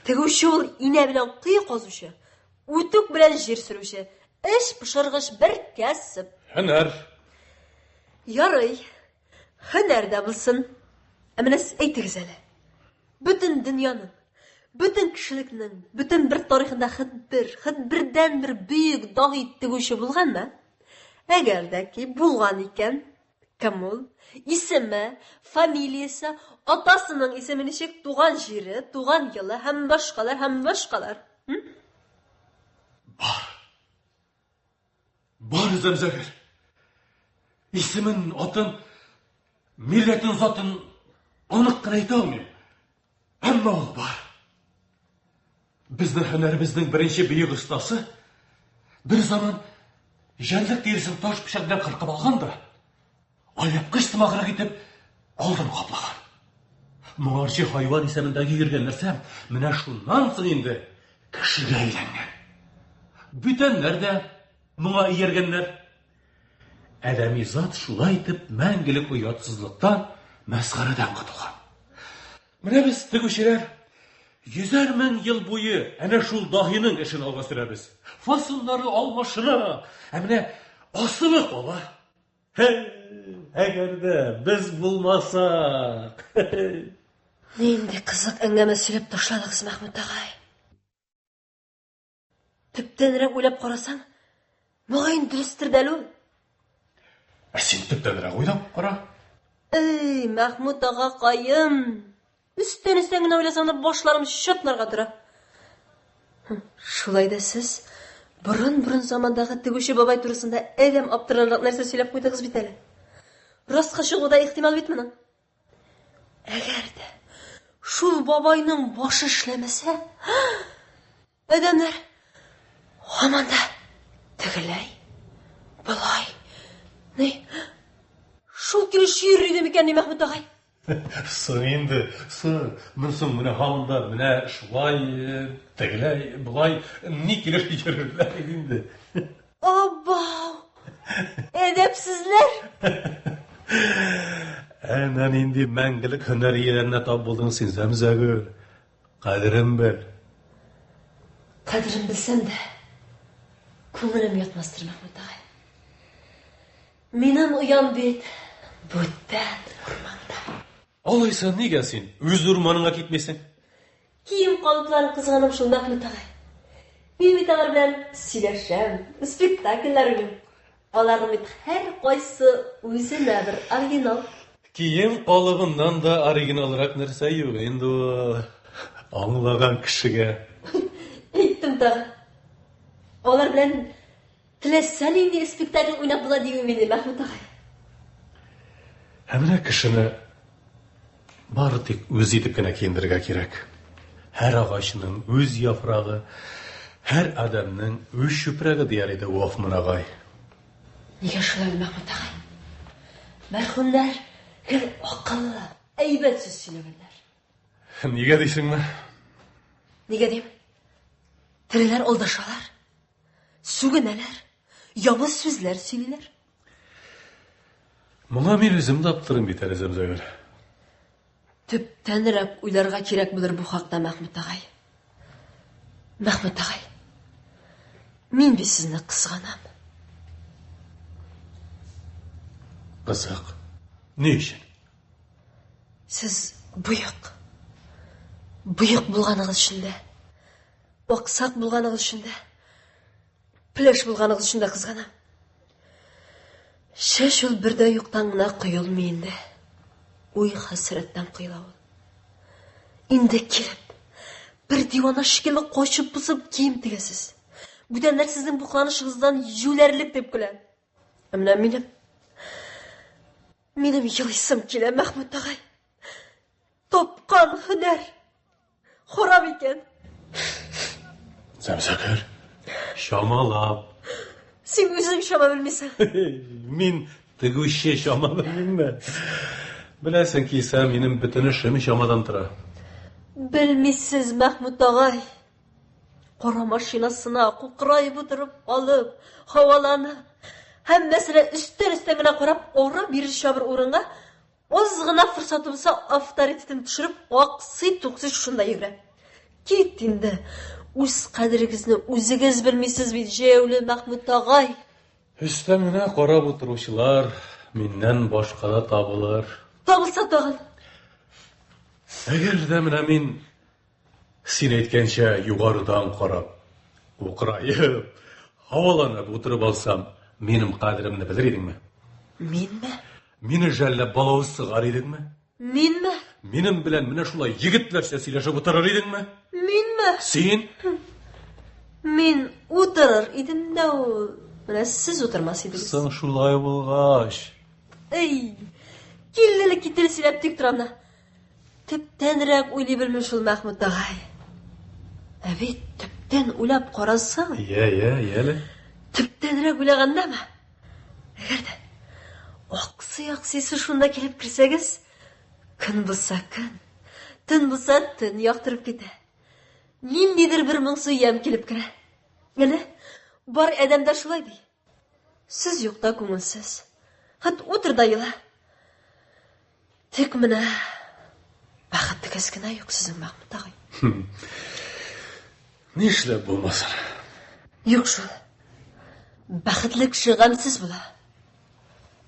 Тегүче ул инә белән кое казучы, үтүк белән җир сөрүче, эш пошыргыч бер кәсеп. Һөнәр. Ярый, һөнәр дә булсын. Ә менә сез әйтегез әле. Бөтен дөньяның, бөтен кешелекнең, бөтен бер тарихында хет бер, хет бердән-бер бөек даһи тегүче булганмы? Әгәр дә ки булган икән, кем ул? Исеме, фамилиясе, атасының исеме ничек, туган җире, туган елы һәм башкалар һәм башкалар. Бар. Бар, Зәмзәгөл. Исемен, атын, милләтен, затын анык кына әйтә алмыйм. Әмма ул бар. Безнең һөнәребезнең беренче бөек остасы бер заман җәнлек тиресен таш пычак белән кыркып алган да, алъяпкыч сымаграк итеп алдын каплаган. Моңарчы хайван исәбендәге йөргән нәрсә менә шуннан соң инде кешегә әйләнгән. Бүтәннәр дә моңа ияргәннәр. Адәми зат шулай итеп мәңгелек оятсызлыктан, мәсхәрәдән котылган. Менә без, тегүчеләр, йөзәр мең ел буе әнә шул даһиның эшен алга сөрәбез. Фасыллары алмашына, ә менә асылы кала. Һей, әгәр дә без булмасак. Нинди кызык әңгәмә сөйләп ташладыгыз, Мәхмүт агай. Төптәнрәк уйлап карасаң, мөгаен дөрестер дә әле ул. Ә син төптәнрәк уйлап кара. Эй, Мәхмүт агакаем, өстән-өстән генә уйласаң да башларым чатнарга тора. Шулай да сез борын-борын замандагы тегүче бабай турысында адәм аптырарлык нәрсә сөйләп куйдыгыз бит әле. Раска чыгуы да ихтимал бит моның. Әгәр дә шул бабайның башы эшләмәсә, адәмнәр һаман да тегеләй, болай, ни, шул килеш йөрер иде микән, ни, Мәхмүт агай? Соң инде, соң, мин соң менә һаман да менә шулай, тегеләй, болай, ни килеш йөрерләр иде инде. Абау! Әдәпсезләр! Әнә нинди мәңгелек һөнәр ияләренә тап булдың син, Зәмзәгөл. Кадерен бел. Кадерен белсәм дә, күңелем ятмастыр, Мәхмүт агай. Минем оям бит бүтән урманда. Алайса нигә син үз урманыңа китмисең? Кием калыпларын кызганам шул, Мәхмүт агай. Мин бит алар белән сөйләшәм, спектакльләр уйныйм. Аларның бит һәркайсы үзенә бер оригинал. Кием калыбыннан да оригиналрак нәрсә юк инде ул. Аңлаган кешегә. Әйттем тагы. Алар белән теләсә нинди спектакль уйнап була диюем инде, Мәхмүт агай. Ә менә кешене бары тик үз итеп кенә киендерергә кирәк. Һәр агачның үз яфрагы, һәр адәмнең үз чүпрәге дияр иде Гофман агай. Нигә шулай ул, Мәхмүт агай? Мәрхүмнәр гел акыллы, әйбәт сүз сөйләгәннәр. Нигә дисеңме? Нигә дим? Тереләр алдашалар, сүгенәләр, явыз сүзләр сөйлиләр. Моңа мин үзем дә аптырыйм бит әле, Зәмзәгөл. Төптәнрәк уйларга кирәк булыр бу хакта, Мәхмүт агай. Мәхмүт агай, мин бит сезне кызганам. Кызык. Ни өчен? Сез боек. Боек булганыгыз өчен дә, аксак булганыгыз өчен дә, Пеләш булганыгыз өчен дә кызганам. Чәч ул бер дә юктан гына коелмый инде. Уй хәсрәттән коела ул. Инде килеп, бер дивана шикелле качып посып кием тегәсез. Бүтәннәр сезнең бу кыланышыгыздан җүләрлек дип көлә. Ә менә минем минем елыйсым килә, Мәхмүт агай. Тапкан һөнәр харап икән. Зәмзәгөл, чамалап. Син үзең чама белмисең. Мин тегүче чама белмимме? Беләсең килсә, минем бөтен эшем чамадан тора. Белмисез, Мәхмүт агай. Кара машинасына кукраеп утырып алып, һаваланып, һәммәсенә өстән-өстән генә карап, ары-бире чабыр урынга Аз гына форсаты булса, авторитетын төшереп, аксый-туксый шушында йөгерә. Кит инде. Үз кадерегезне үзегез белмисез бит, җәяүле Мәхмүт агай. Өстән генә карап утыручылар миннән башка да табылыр. Табылса тагын. Әгәр дә менә мин син әйткәнчә югарыдан карап, кукраеп, һаваланып утырып алсам, минем кадеремне белер идеңме? Минме? Мине жәлләп балавыз сыгар идеңме? Минме? Минем белән менә шулай егетләрчә сөйләшеп утырыр идеңме? Минме? Син? Мин утырыр идем дә ул. Менә сез утырмас идегез. Соң шулай булгач. Эй, килделе-кителе сөйләп тик торам да. Төптәнрәк уйлый белми шул Мәхмүт агай. Ә бит төптән уйлап карасаң. Йә, йә, йә әле. Төптәнрәк уйлагандамы? Әгәр дә аксый-аксыйсы шунда килеп керсәгез, көн булса көн, төн булса төн яктырып китә. Ниндидер бер моңсу ямь килеп керә. Әнә, бар адәм дә шулай ди. Сез юкта күңелсез. Хәт утыр да ела. Тик менә бәхетегез генә юк сезнең, Мәхмүт агай. Нишләп булмасын? Юк шул. Бәхетле кеше гамьсез була.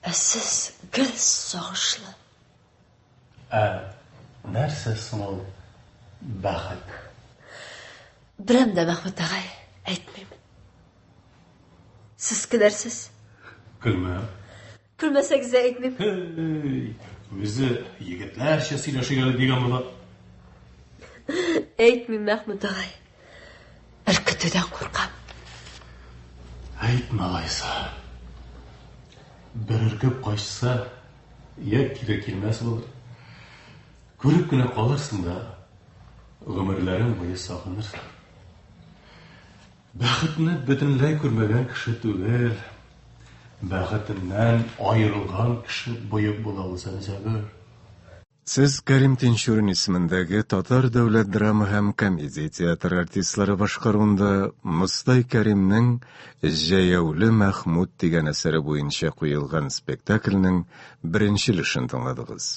Ә сез гел сагышлы. Ә нәрсә соң ул бәхет? Беләм дә, Мәхмүт агай, әйтмим. Сез көләрсез. Көлмәм. Көлмәсәгез дә әйтмим. Һей, үзе егетләрчә сөйләшик әле дигән була. Әйтмим, Мәхмүт агай. Өркетүдән куркам. Әйтмә алайса. Бер өркеп качса, я кире килмәс булыр. Күреп кенә калырсың да, гомерләрең буе сагынырсың. Бәхетне бөтенләй күрмәгән кеше түгел, бәхетеннән аерылган кеше боек була ул, Зәмзәгөл. Сез Кәрим Тинчурин исемендәге Татар дәүләт драма һәм комедия театры артистлары башкаруында Мостай Кәримнең Җәяүле Мәхмүт дигән әсәре буенча куелган спектакльнең беренче өлешен тыңладыгыз.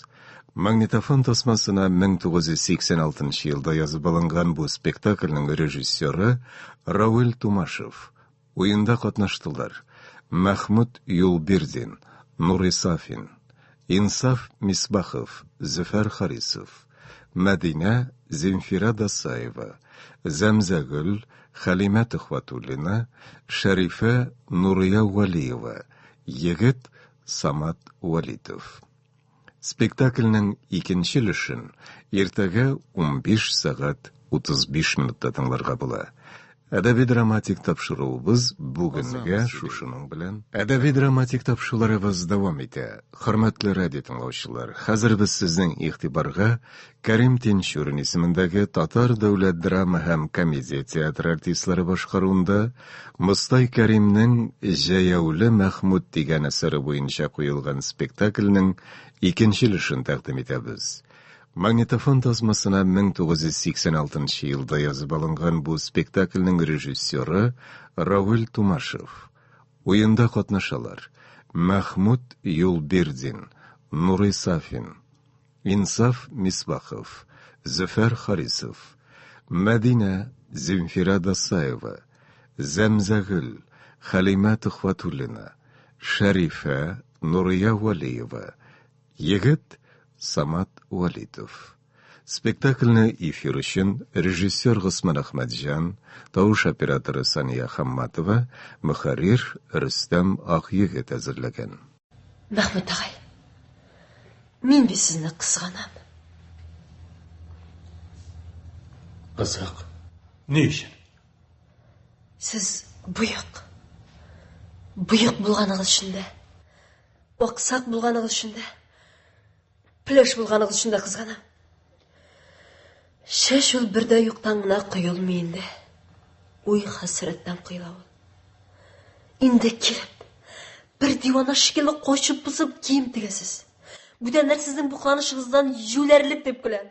Магнитофон тасмасына 1986 елда язып алынган бу спектакльнең режиссеры Равил Тумашев. Уенда катнаштылар: Мәхмүт Юлбирдин, Нурый Сафин, Инсаф Мисбахов, Зөфәр Харисов, Мәдинә Земфира Дасаева, Зәмзәгөл Хәлимә Төхвәтуллина, Шәрифә Нурия Вәлиева, егет Самат Вәлитов. Спектакльнең икенче өлешен иртәгә 15 сәгать 35 минутта тыңларга була. Әдәби-драматик тапшыруыбыз бүгенгә шушының белән. Әдәби-драматик тапшыруларыбыз дәвам итә. Хөрмәтле радио тыңлаучылар, хәзер без сезнең игътибарга Кәрим Тинчурин исемендәге Татар дәүләт драма һәм комедия театры артистлары башкаруында Мостай Кәримнең Җәяүле Мәхмүт дигән әсәре буенча куелган спектакльнең икенче өлешен тәкъдим итәбез. Магнитофон тасмасына 1986 елда язып алынган бу спектакльнең режиссеры Равил Тумашев. Уенда катнашалар: Мәхмүт Юлбирдин, Нурый Сафин, Инсаф Мисбахов, Зөфәр Харисов, Мәдинә Земфира Дасаева, Зәмзәгөл Хәлимә Төхвәтуллина, Шәрифә Нурия Вәлиева, Егет Самат Вәлитов. Спектакльне эфир өчен режиссер Госман Әхмәтҗан, тавыш операторы Сания Хамматова, мөхәррир Рөстәм Акъегет әзерләгән. Мәхмүт агай, мин бит сезне кызганам. Кызык. Ни өчен? Сез боек. Боек булганыгыз өчен дә. Аксак булганыгыз өчен дә, пеләш булганыгыз өчен дә кызганам. Чәч ул бер дә юктан гына коелмый инде. Уй хәсрәттән коела ул. Инде килеп, бер дивана шикелле качып посып кием тегәсез. Бүтәннәр сезнең бу кыланышыгыздан җүләрлек дип көлә.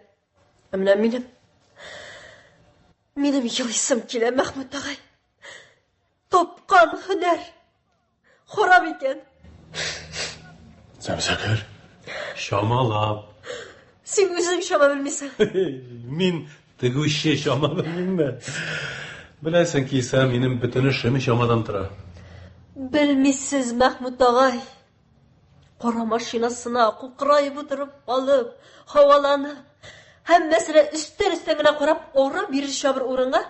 Ә менә минем минем елыйсым килә, Мәхмүт агай. Тапкан һөнәр харап икән. Зәмзәгөл, чамалап. Син үзең чама белмисең. Мин тегүче чама белмимме? Беләсең килсә, минем бөтен эшем чамадан тора. Белмисез, Мәхмүт агай. Кара машинасына кукраеп утырып алып, һаваланып, һәммәсенә өстән-өстән генә карап, ары-бире чабыр урынга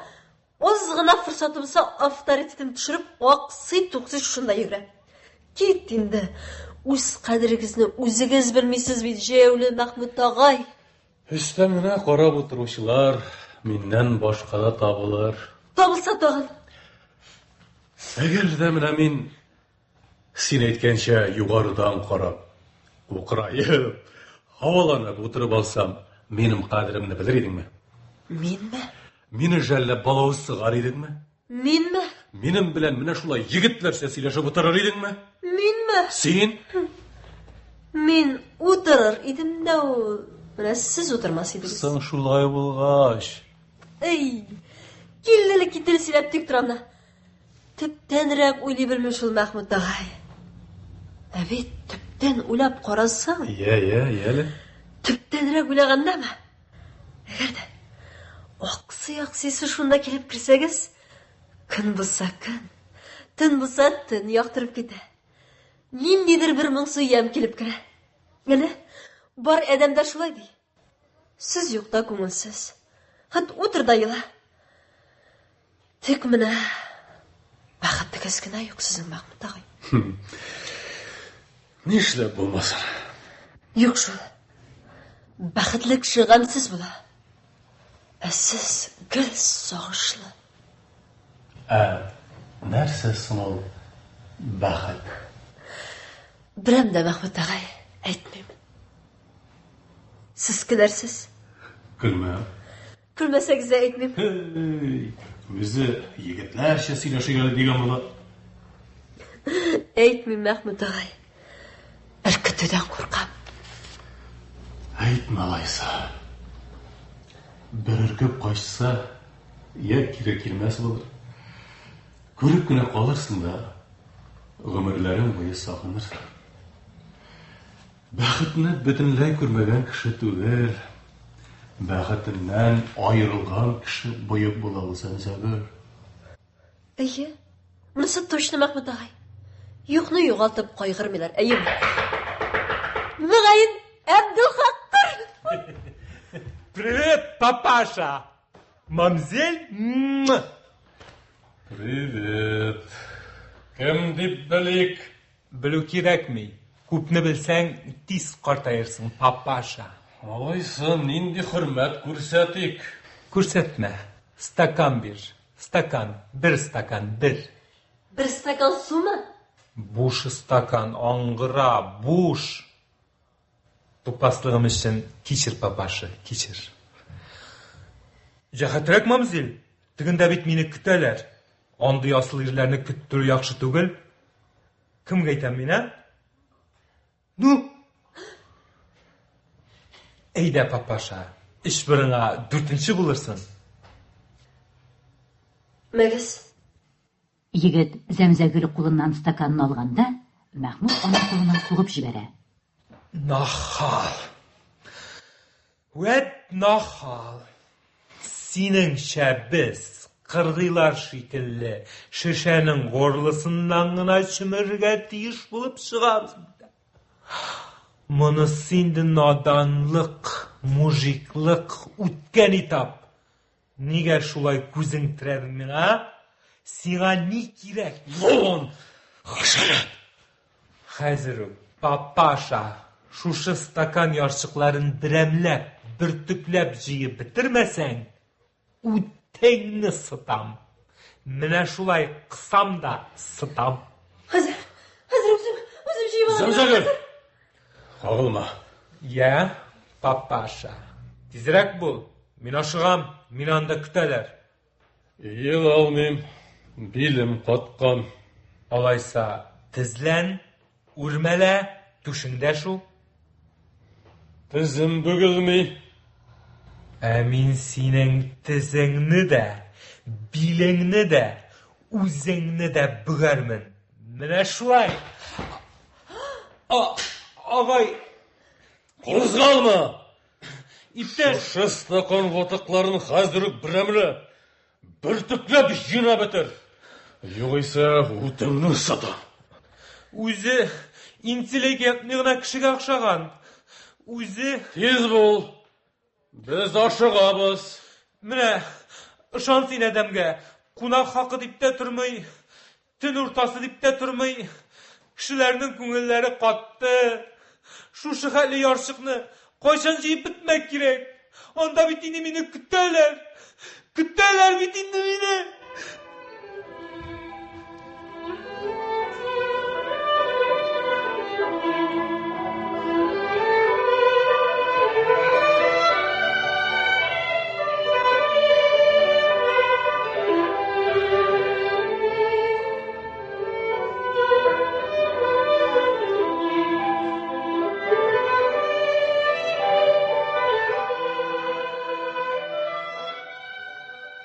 Аз гына форсаты булса, авторитетын төшереп, аксый-туксый шушында йөгерә. Кит инде. Үз кадерегезне үзегез белмисез бит, җәяүле Мәхмүт агай. Өстән генә карап утыручылар миннән башка да табылыр. Табылса тагын. Әгәр дә менә мин Син әйткәнчә, югарыдан карап, кукраеп, һаваланып утырып алсам, минем кадеремне белер идеңме? Минме? Мине жәлләп балавыз сыгар идеңме? Минме? Минем белән менә шулай егетләрчә сөйләшеп утырыр идеңме? Минме? Син? Мин утырыр идем дә ул. Менә сез утырмас идегез. Соң шулай булгач. Эй, килделе-кителе сөйләп тик торам да. Төптәнрәк уйлый белми шул Мәхмүт агай. Ә бит төптән уйлап карасаң... Йә, йә, йә әле. Төптәнрәк уйлагандамы? Әгәр дә аксый-аксыйсы шунда килеп керсәгез, көн булса көн, төн булса төн яктырып китә. Ниндидер бер моңсу ямь килеп керә. Менә бар адәм дә шулай ди. Сез юкта күңелсез. Хәт утыр да ела. Тик менә бәхетегез генә юк сезнең, Мәхмүт агай. Нишләп булмасын? Юк шул. Бәхетле кеше гамьсез була. Ә сез гел сагышлы. Ә нәрсә соң ул бәхет? Беләм дә, Мәхмүт агай, әйтмим. Сез көләрсез. Көлмәм. Көлмәсәгез дә әйтмим. Һей, үзе егетләрчә сөйләшик әле дигән була. Әйтмим, Мәхмүт агай. Өркетүдән куркам. Әйтмә алайса. Бер өркеп качса, я кире килмәс булыр. Күреп кенә калырсың да, гомерләрең буе сагынырсың. Бәхетне бөтенләй күрмәгән кеше түгел, бәхетеннән аерылган кеше боек була ул, Зәмзәгөл. Әйе, монысы точно, Мәхмүт агай. Юкны югалтып кайгырмыйлар, әйеме? Мөгаен, Әбделхактыр. Привет, папаша! Мамзель? Привет. Кем дип белик? Белү кирәкми. Күпне белсәң, тиз картаерсың, папаша. Алайса, нинди хөрмәт күрсәтик? Күрсәтмә. Стакан бир. Стакан. Бер стакан, бер. Бер стакан сумы? Буш стакан, аңгыра, буш. Тупаслыгым өчен кичер, папаша, кичер. Җәһәтрәк, мамзель. Тегендә бит мине көтәләр. Андый асыл ирләрне көттерү яхшы түгел. Кемгә әйтәм мин, ә? Ну? Әйдә, папаша, өч борынга дүртенче булырсың. Мәгез. Егет Зәмзәгөл кулыннан стаканны алганда, Мәхмүт аның кулына сугып җибәрә. Нахал! Вәт нахал! Синеңчә без, кыргыйлар шикелле, шешәнең горлысыннан гына чөмерергә тиеш булып чыгабыз. Монысы инде наданлык, мужиклык, үткән этап. Нигә шулай күзең терәдең миңа, а? Сиңа ни кирәк? Вон! Хәшәрәт! Хәзер үк, папаша, шушы стакан ярчыкларын берәмләп, бөртекләп җыеп бетермәсәң, үтеңне сытам. Менә шулай кысам да сытам. Хәзер, хәзер үзем, үзем җыеп алам. Зәмзәгөл! Кагылма. Я, папаша, тизрәк бул. Мин ашыгам, мине анда көтәләр. Иелә алмыйм, билем каткан. Алайса, тезлән, үрмәлә, түшеңдә шу. Тезем бөгелми. Ә мин синең тезеңне дә, билеңне дә, үзеңне дә бөгәрмен. Менә шулай. Агай. Кузгалма! Иптәш! Шушы стакан ватыкларын хәзер үк берәмләп, бөртекләп җыйнап бетер. Югыйсә, утыңны сатам. Үзе интеллигентный гына кешегә охшаган. Үзе... Тиз бул! Без ашыгабыз. Менә, ышан син адәмгә, кунак хакы дип тә тормый, төн уртасы дип тә тормый. Кешеләрнең күңелләре катты. Шушы хәтле ярчыкны кайчан җыеп бетмәк кирәк? Анда бит инде мине көтәләр. Көтәләр бит инде мине.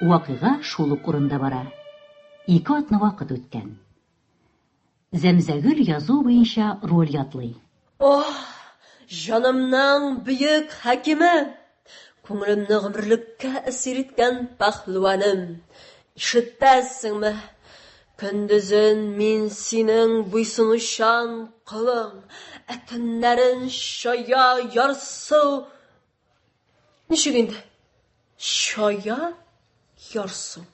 Вакыйга шул ук урында бара. Ике атна вакыт үткән. Зәмзәгөл язу буенча роль ятлый. Ох, җанымның бөек хакиме! Күңелемне гомерлеккә әсир иткән пәһлеваным! Ишетәсеңме? Көндезен мин синең буйсынучан колың, ә төннәрен чая, ярсу. Ничек инде? Чая, ярсу.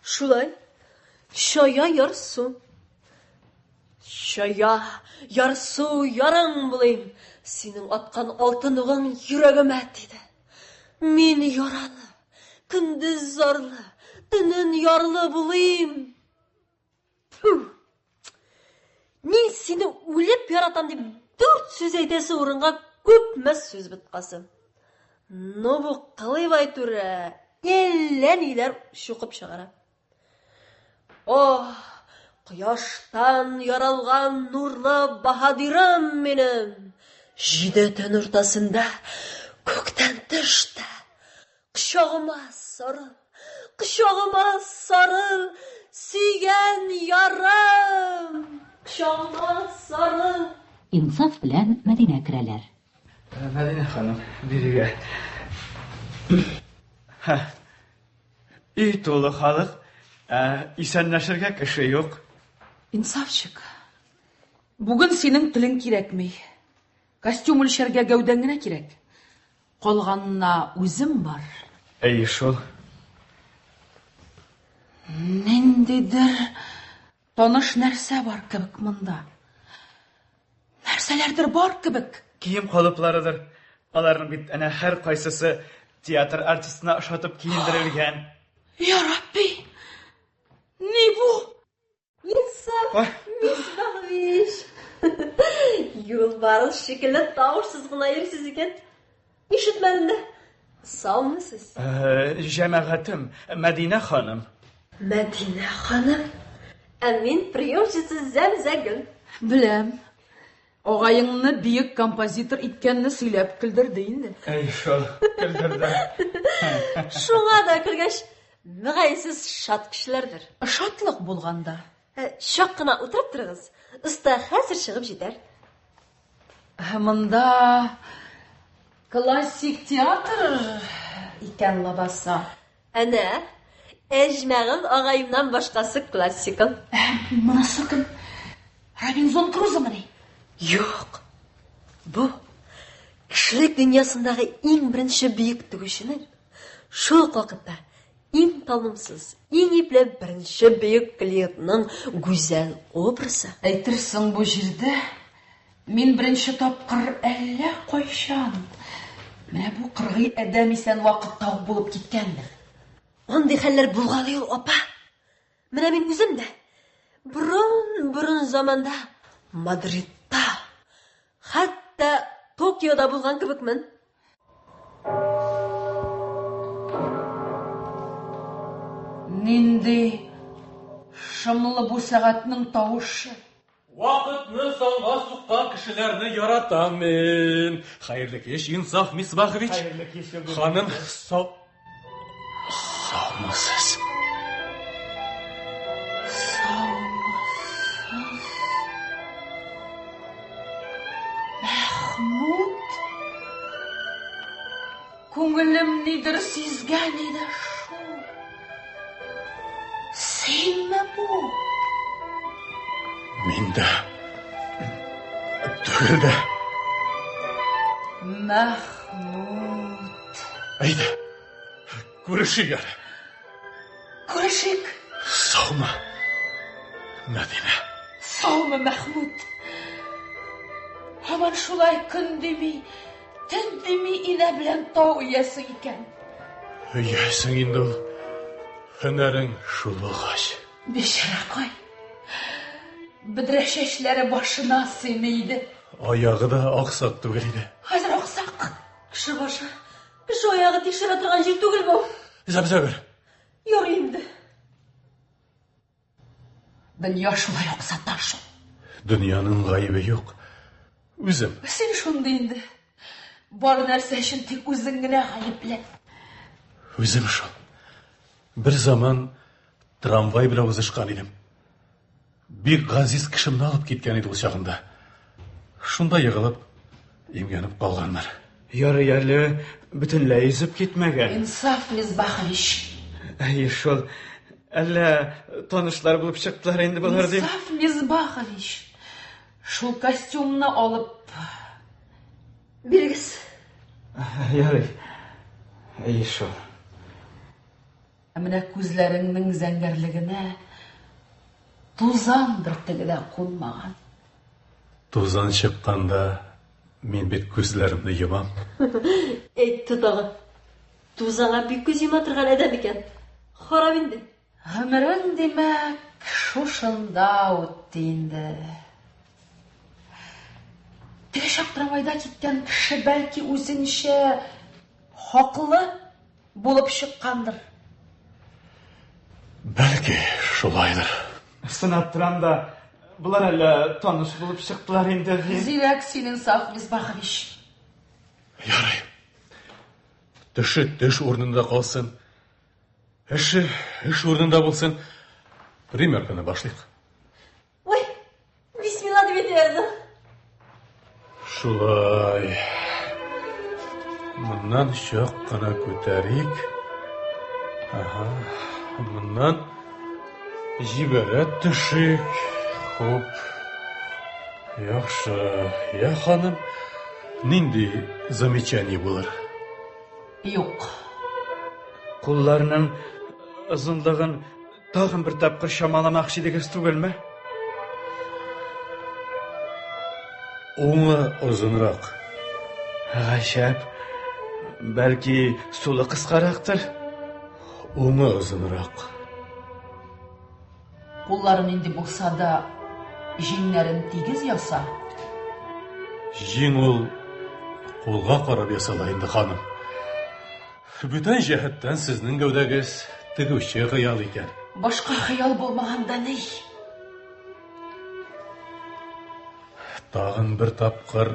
Шулай. Чая, ярсу. Чая, ярсу ярың булыйм. Синең аткан алтын угың йөрәгемә тиде. Мин яралы, көндез зарлы, төнен ярлы булыйм. Фу! Мин сине үлеп яратам дип дүрт сүз әйтәсе урынга күпме сүз боткасы. Ну бу Кылыйбай түрә әллә ниләр чукып чыгара. Ох, кояштан яралган нурлы баһадирым минем! Җиде төн уртасында күктән төш тә, кочагыма сарыл, кочагыма сарыл, сөйгән ярым, кочагыма сарыл. Инсаф белән Мәдинә керәләр. Мәдинә ханым, бирегә. Һә. Өй тулы халык, ә исәнләшергә кеше юк. Инсафчик, бүген синең телең кирәкми. Костюм үлчәргә гәүдәң генә кирәк. Калганына үзем бар. Әйе шул. Ниндидер таныш нәрсә бар кебек монда. Нәрсәләрдер бар кебек. Кием калыпларыдыр. Аларның бит әнә һәркайсысы театр артистына ошатып киендерелгән. Я Рабби! Ни бу? Инсаф Мисбахович! Юлбарыс шикелле тавышсыз гына йөрисез икән. Ишетмәдем дә. Саумысыз? Җәмәгатем, Мәдинә ханым. Мәдинә ханым? Ә мин приемщица Зәмзәгөл. Беләм. Агаеңны бөек композитор иткәнне сөйләп көлдерде инде. Әй шул, көлдерде. Шуңа да көлгәч, мөгаен сез шат кешеләрдер. Шатлык булганда. Чак кына утырып торыгыз, оста хәзер чыгып җитәр. Монда классик театр икән лабаса. Әнә, Әҗмәгыл агаемнан башкасы классика. Монысы кем? Робинзон Крузомыни? Юк. Бу кешелек дөньясындагы иң беренче бөек тегүченең, шул ук вакытта иң талымсыз, иң ипле беренче бөек клиентның гүзәл образы. Әйтерсең, бу җирдә Мин беренче тапкыр әллә кайчан, менә бу кыргый адәм исән вакытта ук булып киткәнмен. Андый хәлләр булгалый ул, апа. Менә мин үзем дә борын-борын заманда Мадридта, хәтта Токиода булган кебекмен. Нинди шомлы бу сәгатьнең тавышы. Вакытны санга суккан кешеләрне яратам мин. Хәерле кич, Инсаф Мисбахович. Хәерле кич, Юлдаш. Ханым, сау... Саумысыз. Саумысыз. Мәхмүт. Күңелем нидер сизгән иде шул. Синме бу? Мин дә түгел дә. Мәхмүт. Әйдә, күрешик әле. Күрешик. Саумы, Мәдинә. Саумы, Мәхмүт. Һаман шулай көн дими, Төн дими инә белән тау иясең икән. Өясең инде ул. Һөнәрең шул булгач. Бичаракай. Бөдрә чәчләре башына сыймый иде. Аягы да аксак түгел иде. Хәзер аксак. Кеше башы, кеше аягы тикшерә торган җир түгел бу. Зәмзәгөл. Ярый инде. Дөнья шулай аксата шул. Дөньяның гаебе юк. Үзем. Син шундый инде. Бар нәрсә өчен тик үзең генә гаепле. Үзем шул. Бер заман трамвай белән узышкан идем. Бик газиз кешемне алып киткән иде ул чагында. Шунда егылып, имгәнеп калганнар. Ярый әле бөтенләй өзеп китмәгән. Инсаф Мисбахович. Әйе шул. Әллә танышлар булып чыктылар инде болар дим. Инсаф Мисбахович. Шул костюмны алып бирегез. Ярый. Әйе шул. Ә менә күзләреңнең зәңгәрлегенә тузан бөртеге дә кунмаган. Тузан чыкканда мин бит күзләремне йомам. Әйтте тагы. Тузанга бик күз йома торган адәм икән. Харап инде. Гомерең, димәк, шушында үтте инде. Теге чак трамвайда киткән кеше бәлки үзенчә хаклы булып чыккандыр. Бәлки, шулайдыр. Сынап торам да, Болар әллә таныш булып чыктылар инде. Зирәк син, Инсаф Мисбахович. Ярый. Төше төш урынында калсын. Эше эш урынында булсын. Примерканы башлыйк. Ой, бисмилла дип әйтә яздым. Шулай. Моннан чак кына күтәрик. Ага. Моннан җибәрә төшик. Хуп. Яхшы. Я, ханым, нинди замечание булыр? Юк. Кулларының озынлыгын Тагын бер тапкыр чамаламакчы идегез түгелме? Уңы озынрак. Гаҗәп. Бәлки, сулы кыскарактыр? Уңы озынрак. Куллары нинди булса да, җиңнәрен тигез яса. Җиң ул кулга карап ясала инде, ханым. Бүтән җәһәттән сезнең гәүдәгез тегүче хыял икән. Башка хыял булмаганда ни? Тагын бер тапкыр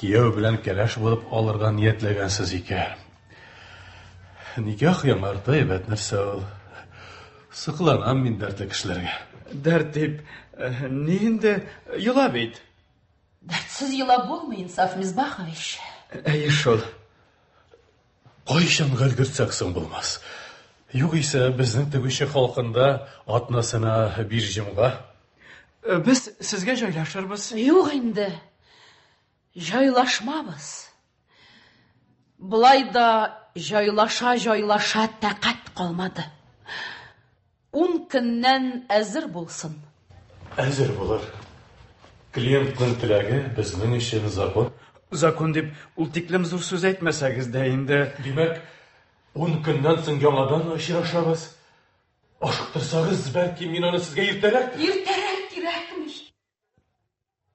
кияү белән кәләш булып алырга ниятләгәнсез икән. Никах яңарты әйбәт нәрсә ул. Сокланам мин дәртле кешеләргә. Дәрт дип, э, ни инде, йола бит. Дәртсез йола булмый, Инсаф Мисбахович. Әйе шул. Кайчанга өлгертсәк соң булмас. Югыйсә безнең тегүче халкында атнасына бер җомга. Э, без сезгә җайлашырбыз. Юк инде. Җайлашмабыз. Болай да җайлаша-җайлаша тәкать калмады. Ун көннән әзер булсын. Әзер булыр. Клиентның теләге безнең өчен закон. Закон дип ул тиклем зур сүз әйтмәсәгез дә инде. Димәк, ун көннән соң яңадан очрашабыз. Ашыктырсагыз, бәлки мин аны сезгә иртәрәк. Иртәрәк кирәкми.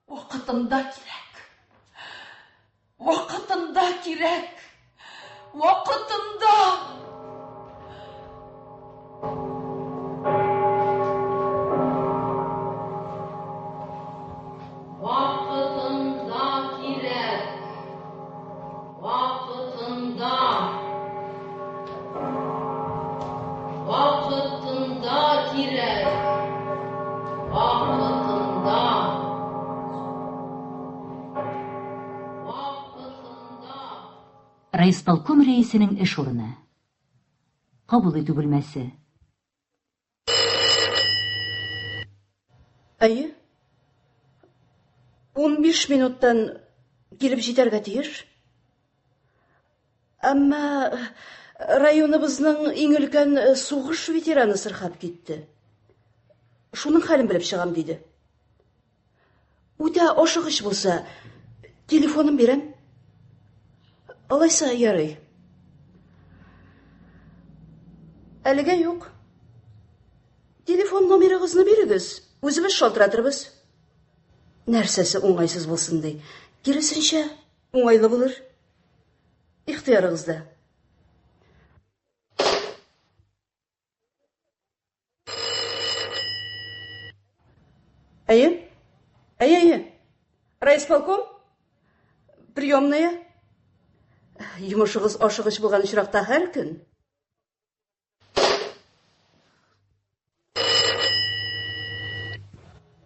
Вакытында кирәк. Вакытында кирәк. Вакытында. Вакытында кирәк. Вакытында. Вакытында кирәк. Вакытында. Вакытында. Райисполком рәисенең эш урыны. Кабул итү бүлмәсе. Әйе. 15 минуттан килеп җитәргә тиеш. Әмма районыбызның иң өлкән сугыш ветераны сырхап китте. Шуның хәлен белеп чыгам, диде. Үтә ашыгыч булса, телефонын бирәм. Алайса ярый. Әлегә юк. Телефон номерыгызны бирегез, үзебез шалтыратырбыз. Нәрсәсе уңайсыз булсын ди. Киресенчә, уңайлы булыр. Ихтыярыгызда. Әйе? Әйе, әйе. Райисполком? Приемная? Йомышыгыз ашыгыч булган очракта һәр көн.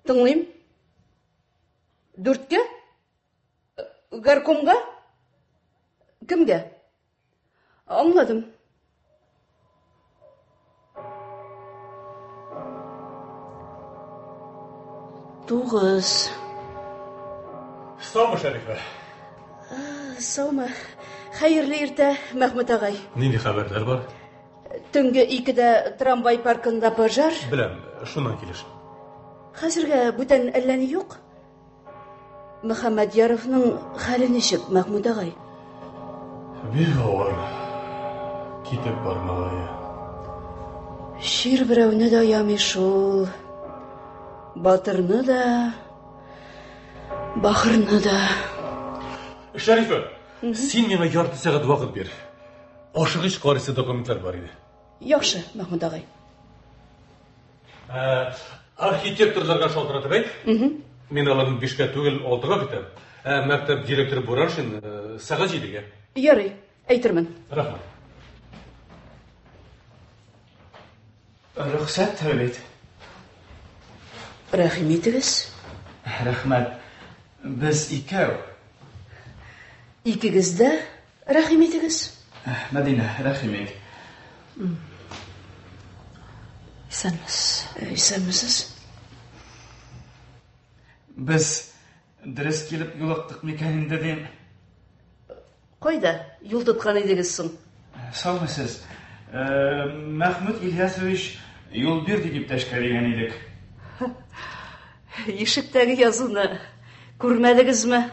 Тыңлыйм. Дүрткә? Горкомга? Кемгә? Аңладым. Тугыз. Саумы, Шәрифә? Саумы. Хәерле иртә, Мәхмүт агай. Нинди хәбәрләр бар? Төнге икедә трамвай паркында пожар. Беләм, шуннан килеш. Хәзергә бүтән әллә ни юк. Мөхәммәдьяровның хәле ничек, Мәхмүт агай? Бик авыр. Китеп бармагае. Чир берәүне дә аямый шул. Батырны да, бахырны да. Шәрифә, син миңа ярты сәгать вакыт бир. Ашыгыч карыйсы документлар бар иде. Яхшы, Мәхмүт агай. Ә, Архитекторларга шалтыратып әйт. Мин аларны бишкә түгел, алтыга көтәм. Ә мәктәп директоры Бураншин э, сәгать җидегә. Ярый, әйтермен. Рәхмәт. Рөхсәт бит. Рәхим итегез. Рәхмәт. Без икәү. Икегез дә рәхим итегез. Мәдинә, рәхим ит. Исәнмесез. Исәнмесез. Без дөрес килеп юлыктык микән инде дим. Кайда юл тоткан идегез соң? Саумысыз. Э, Мәхмүт Ильясович юл бирде дип тәшкә дигән идек. Ишектәге язуны күрмәдегезме?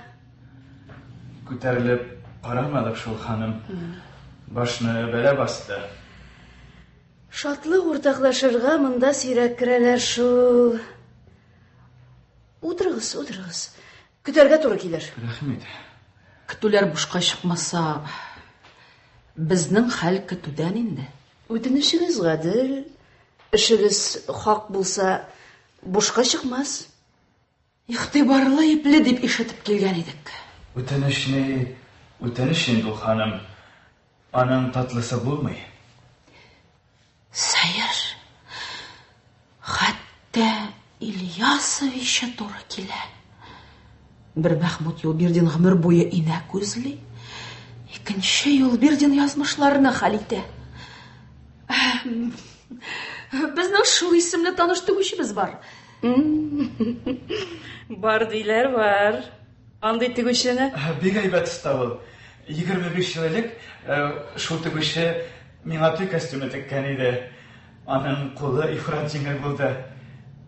Күтәрелеп карамадык шул, ханым. Башны бәла басты. Шатлык уртаклашырга монда сирәк керәләр шул. Утырыгыз, утырыгыз. Көтәргә туры килер. Рәхмәт. Көтүләр бушка чыкмаса, безнең хәл көтүдән инде. Үтенечегез гадел, эшегез хак булса, бушка чыкмас. Игътибарлы, ипле дип ишетеп килгән идек. Үтенеч ни, үтенеч инде ул, ханым. Аның татлысы булмый. Сәер. Хәтта Ильясовича туры килә. Бер Мәхмүт Юлбирдин гомер буе инә күзли, икенче Юлбирдин язмышларны хәл итә. Безнең шул исемле таныш тегүчебез бар. Бар диләр, бар. Андый тегүчене. Бик әйбәт оста ул. 25 ел элек э, шул тегүче миңа туй костюмы теккән иде. Аның кулы ифрат җиңел булды.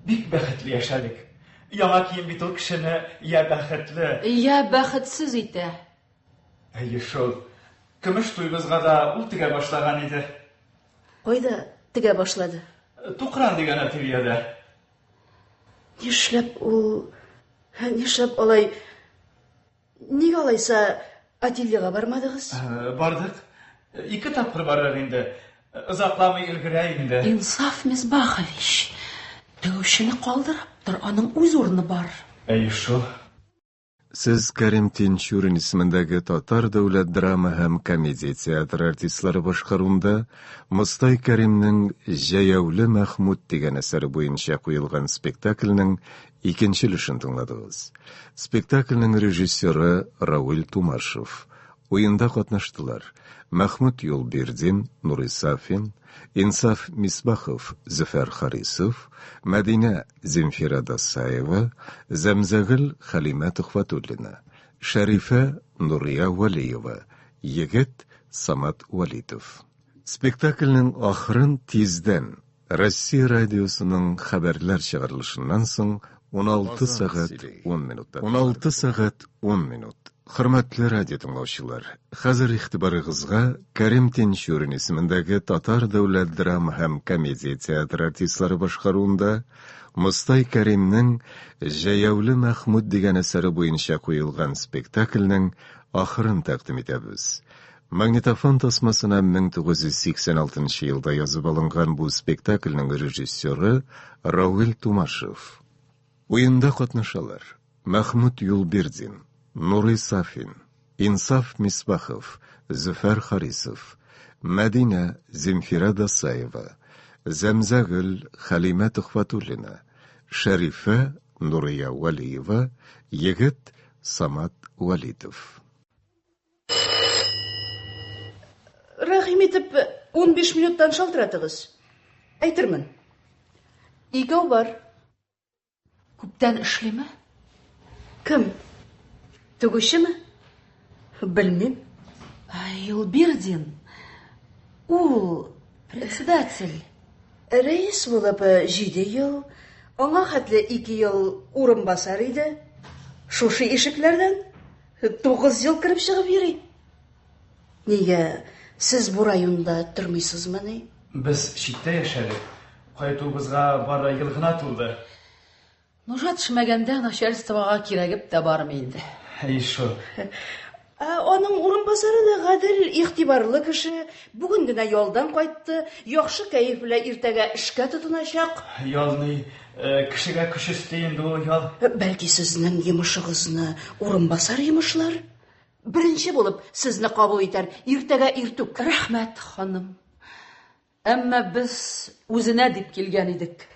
Бик бәхетле яшәдек. Яңа кием бит ул кешене я бәхетле, Я бәхетсез итә. Әйе шул. Көмеш туйбызга да ул тегә башлаган иде. Кайда тегә башлады? Тукран дигән ательеда. Нишләп ул, нишләп алай, нигә алайса ательега бармадыгыз? Э, Бардык. Ике тапкыр бардык инде. Озакламый өлгерә инде. Инсаф Мисбахович, тегүчене калдырып тор, аның үз урыны бар. Әйе шул. Сез Кәрим Тинчурин исемендәге Татар дәүләт драма һәм комедия театры артистлары башкаруында Мостай Кәримнең Җәяүле Мәхмүт дигән әсәре буенча куелган спектакльнең икенче өлешен тыңладыгыз. Спектакльнең режиссеры Равил Тумашев. Уенда катнаштылар: Мәхмүт Юлбирдин, Нурый Сафин, Инсаф Мисбахов, Зөфәр Харисов, Мәдинә Земфира Дасаева, Зәмзәгөл Хәлимә Төхвәтуллина, Шәрифә Нурия Вәлиева, егет Самат Вәлитов. Спектакльнең ахырын тиздән, Россия радиосының хәбәрләр чыгарылышыннан соң 16 сәгать 10 минутта. 16 сәгать 10 минут. Хөрмәтле радио тыңлаучылар, хәзер игътибарыгызга Кәрим Тинчурин исемендәге Татар дәүләт драма һәм комедия театры артистлары башкаруында Мостай Кәримнең Җәяүле Мәхмүт дигән әсәре буенча куелган спектакльнең ахырын тәкъдим итәбез. Магнитофон тасмасына 1986 елда язып алынган бу спектакльнең режиссеры Равил Тумашев. Уенда катнашалар: Мәхмүт Юлбирдин, Нурый Сафин, Инсаф Мисбахов, Зөфәр Харисов, Мәдинә Земфира Дасаева, Зәмзәгөл Хәлимә Төхвәтуллина, Шәрифә Нурия Вәлиева, егет Самат Вәлитов. Рәхим итеп, 15 минуттан шалтыратыгыз. Әйтермен. Икәү бар. Күптән эшлиме? Кем? Тегүчеме? Белмим. Юлбирдин. Ул председатель. Рәис булып 7 ел, аңа хәтле 2 ел урынбасар иде. Шушы ишекләрдән 9 ел кереп чыгып йөри. Нигә сез бу районда тормыйсызмыни? Без читтә яшәдек. Кайтуыбызга бары ел гына тулды. Нужа төшмәгәндә начальствога кирәгеп тә бармый инде. Әй шул. Ә аның урынбасары да гадел, игътибарлы кеше. Бүген генә ялдан кайтты. Яхшы кәеф белән иртәгә эшкә тотыначак. Ял ни, кешегә көч өсти инде ул ял. Бәлки сезнең йомышыгызны урынбасар йомышлар? Беренче булып сезне кабул итәр, иртәгә иртүк. Рәхмәт, ханым. Әмма без үзенә дип килгән идек.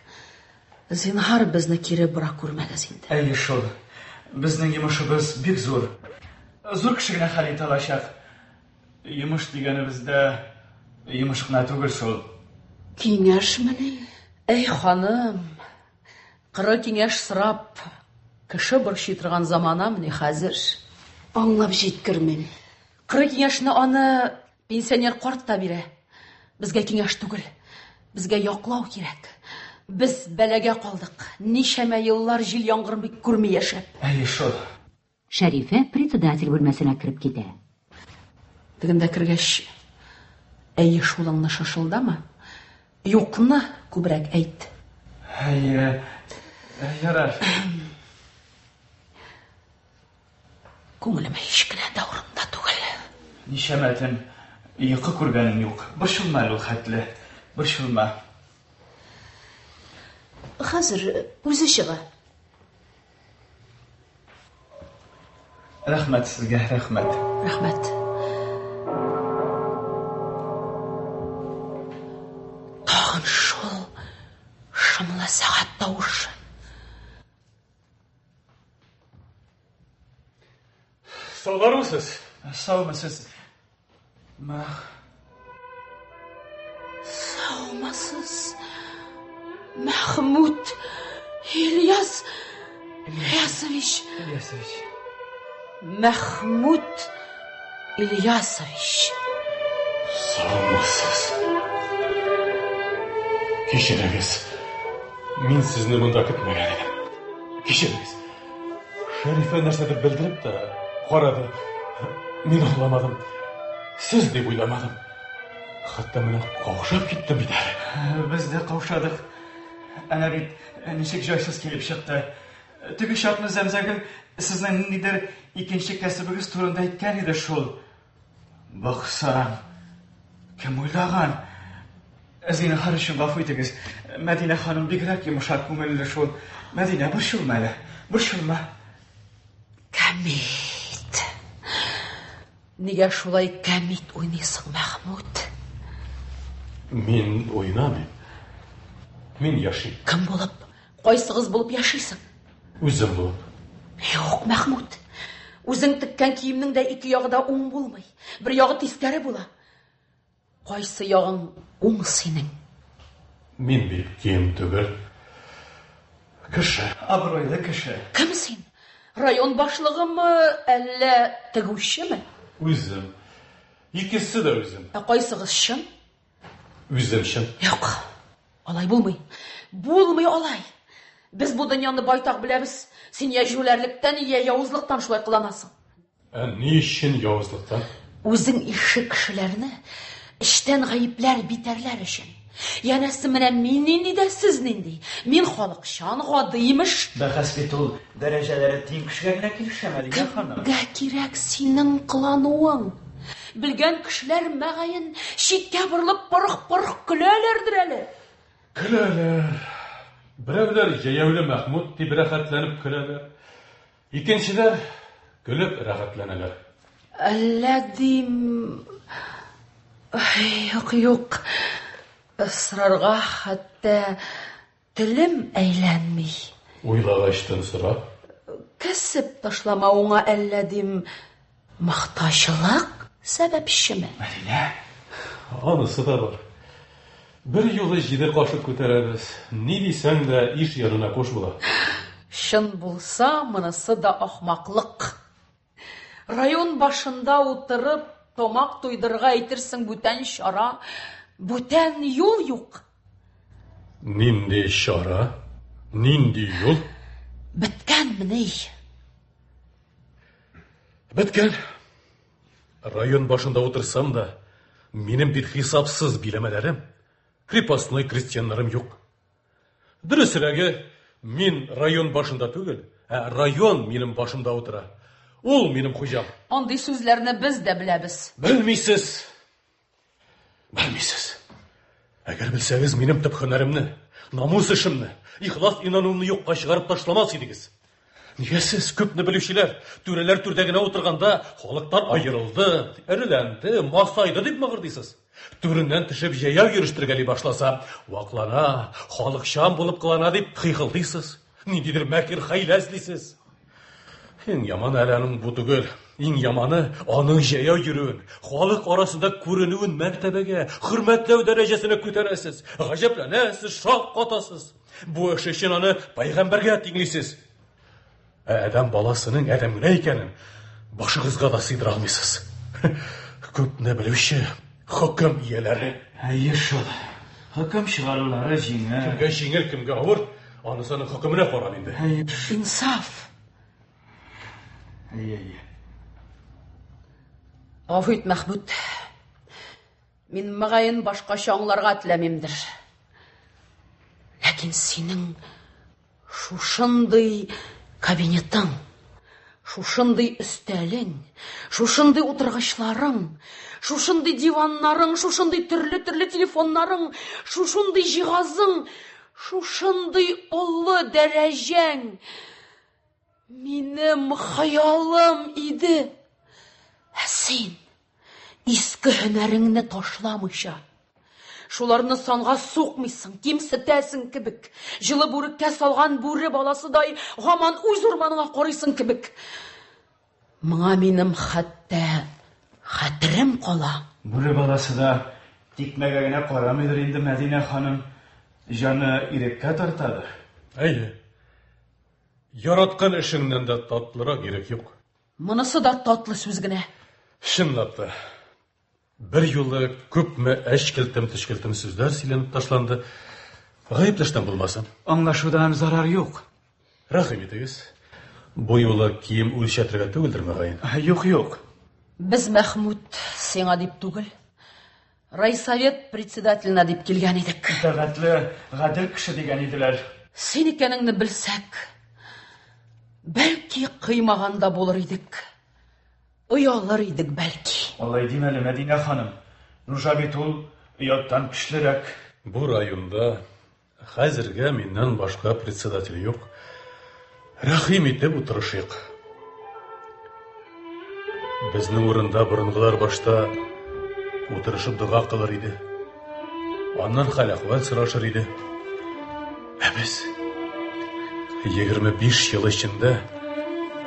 Зинһар, безне кире бора күрмәгез инде. Әйе шул. Безнең йомышыбыз бик зур. Зур кеше генә хәл итә алачак. Йомыш дигәнебез дә йомыш кына түгел шул. Киңәшмени? Әй, ханым, коры киңәш сорап, кеше борчый торган заманамыни хәзер? Аңлап җиткермим. Коры киңәшне аны Пенсионер карт та бирә. Безгә киңәш түгел, безгә яклау кирәк. Без бәлагә калдык. Ничәмә еллар җил-яңгыр бик күрми яшәп. Әйе шул. Шәрифә председатель бүлмәсенә кереп китә. Тегендә кергәч, әйе шулыңны шышылдама. Юкны күбрәк әйт. Әйе, ярар. Күңелем һич кенә дә урында түгел. Ничәмә төн йокы күргәнем юк. Борчылма әле ул хәтле. Борчылма. Хәзер үзе чыга. Рәхмәт сезгә, рәхмәт. Рәхмәт. Тагын шул шомлы сәгать тавышы. Саулармысыз? Саумысыз. Мах. Саумысыз. Мәхмүт Ильяс Ильясович. Ильясович. Мәхмүт Ильясович. Саумысыз. Кичерегез. Мин сезне монда көтмәгән идем. Кичерегез. Шәрифә нәрсәдер белдереп тә карады. Мин аңламадым. Сез дип уйламадым. Хәтта менә каушап киттем бит әле. Без дә каушадык. Әнә бит ничек җайсыз килеп чыкты. Теге чакны Зәмзәгөл сезнең ниндидер икенче кәсебегез турында әйткән иде шул. Баксаң, кем уйлаган? Зинһар өчен гафу итегез. Мәдинә ханым бигрәк йомшак күңелле шул. Мәдинә, борчылма әле, борчылма. Кәмит. Нигә шулай кәмит уйныйсың, Мәхмүт? Мин уйнамыйм. Мин яшим. Кем булып? Кайсыгыз булып яшисең? Үзем булып. Юк, Мәхмүт. Үзең теккән киемнең дә ике ягы да уң булмый. Бер ягы тискәре була. Кайсы ягың уң синең? Мин бит кием түгел. Кеше. Абруйлы кеше. Кем син? Район башлыгымы, әллә тегүчеме? Үзем. Икесе дә үзем. Ә кайсыгыз чын? Үзем чын. Юк, алай булмый. Булмый алай. Без бу дөньяны байтак беләбез. Син я җүләрлектән, я явызлыктан шулай кыланасың. Ә ни өчен явызлыктан? Үзең ише кешеләрне эчтән гаепләр, битәрләр өчен. Янәсе менә мин нинди дә сез нинди. Мин халыкчан, гади имеш. Бәхәс бит ул дәрәҗәләре тиң кешегә генә килешә, Мәдинә ханым. Кемгә кирәк синең кылануың? Белгән кешеләр, мөгаен, читкә борылып пырх-пырх көләләрдер әле. Көләләр. Берәүләр җәяүле Мәхмүт дип рәхәтләнеп көләләр. Икенчеләр көлеп рәхәтләнәләр. Әллә дим... Юк, юк. Сорарга хәтта телем әйләнми. Уйлагачтын сора. Кәсеп ташламавыңа әллә дим мохтаҗлык сәбәпчеме? Мәдинә. Анысы да бар. Бер юлы җиде кашык күтәрәбез. Ни дисәң дә, иш янына куш була. Чын булса, монысы да ахмаклык. Район башында утырып, тамак туйдырырга әйтерсең бүтән чара, бүтән юл юк. Нинди чара? Нинди юл? Беткәнмени? Беткән. Район башында утырсам да, минем бит хисапсыз биләмәләрем, крепостной крестьяннарым юк. Дөресрәге, мин район башында түгел, ә район минем башымда утыра. Ул минем хуҗам. Андый сүзләрне без дә беләбез. Белмисез. Белмисез. Әгәр белсәгез, минем төп һөнәремне, намус эшемне, ихлас инануымны юкка чыгарып ташламас идегез. Нигә сез, күпне белүчеләр, түрәләр түрдә генә утырганда, халыктан аерылды, эреләнде, масайды дип мыгырдыйсыз? Түреннән төшеп җәяү йөрештергәли башласа, ваклана, халыкчан булып кылана дип хыйкылдыйсыз. Ниндидер мәкер хәйлә эзлисез. Иң яманы әле аның бу түгел. Иң яманы аның җәяү йөрүен, халык арасында күренүен мәртәбәгә, хөрмәтләү дәрәҗәсенә күтәрәсез, гаҗәпләнәсез, шаккатасыз. Бу эш өчен аны пәйгамбәргә тиңлисез. Ә адәм баласының адәм генә икәнен башыгызга да сыйдыра алмыйсыз. Күпне белүче хөкем ияләре. Әйе шул. Хөкем чыгарулары җиңел. Кемгә җиңел, кемгә авыр, анысы аның хөкеменә карап инде. Әйе. Инсаф. Әйе, әйе. Гафу ит, Мәхмүт. Мин мөгаен башкача аңларга теләмимдер. Ләкин синең шушындый кабинетың, шушындый өстәлең, шушындый утыргычларың, шушындый диваннарың, шушындый төрле-төрле телефоннарың, шушындый җиһазың, шушындый олы дәрәҗәң минем хыялым иде. Ә син иске һөнәреңне ташламыйча, шуларны санга сукмыйсың, кимсетәсең кебек, җылы бүреккә салган бүре баласыдай һаман үз урманыңа карыйсың кебек. Моңа минем хәтта хәтерем кала. Бүре баласы да тикмәгә генә карамыйдыр инде, Мәдинә ханым. Җаны иреккә тартадыр. Әйе. Яраткан эшеңнән дә татлырак ирек юк. Монысы да татлы сүз генә. Чынлап та. Бер юлы күпме әчкелтем-төчкелтем сүзләр сөйләнеп ташланды. Гаепле эштән булмасын. Аңлашудан зарар юк. Рәхим итегез. Бу юлы кием үлчәтергә түгелдер, мөгаен. Юк, юк. Без, Мәхмүт, сиңа дип түгел, райсовет председателенә дип килгән идек. Итагатьле, гадел кеше дигән иделәр. Син икәнеңне белсәк, бәлки кыймаган да булыр идек. Оялыр идек, бәлки. Алай димә әле, Мәдинә ханым. Нужа бит ул ояттан көчлерәк. Бу районда хәзергә миннән башка председатель юк. Рәхим итеп утырышыйк. Безнең урында борынгылар башта утырышып дога кылыр иде. Аннан хәл-әхвәл сорашыр иде. Ә без 25 ел эчендә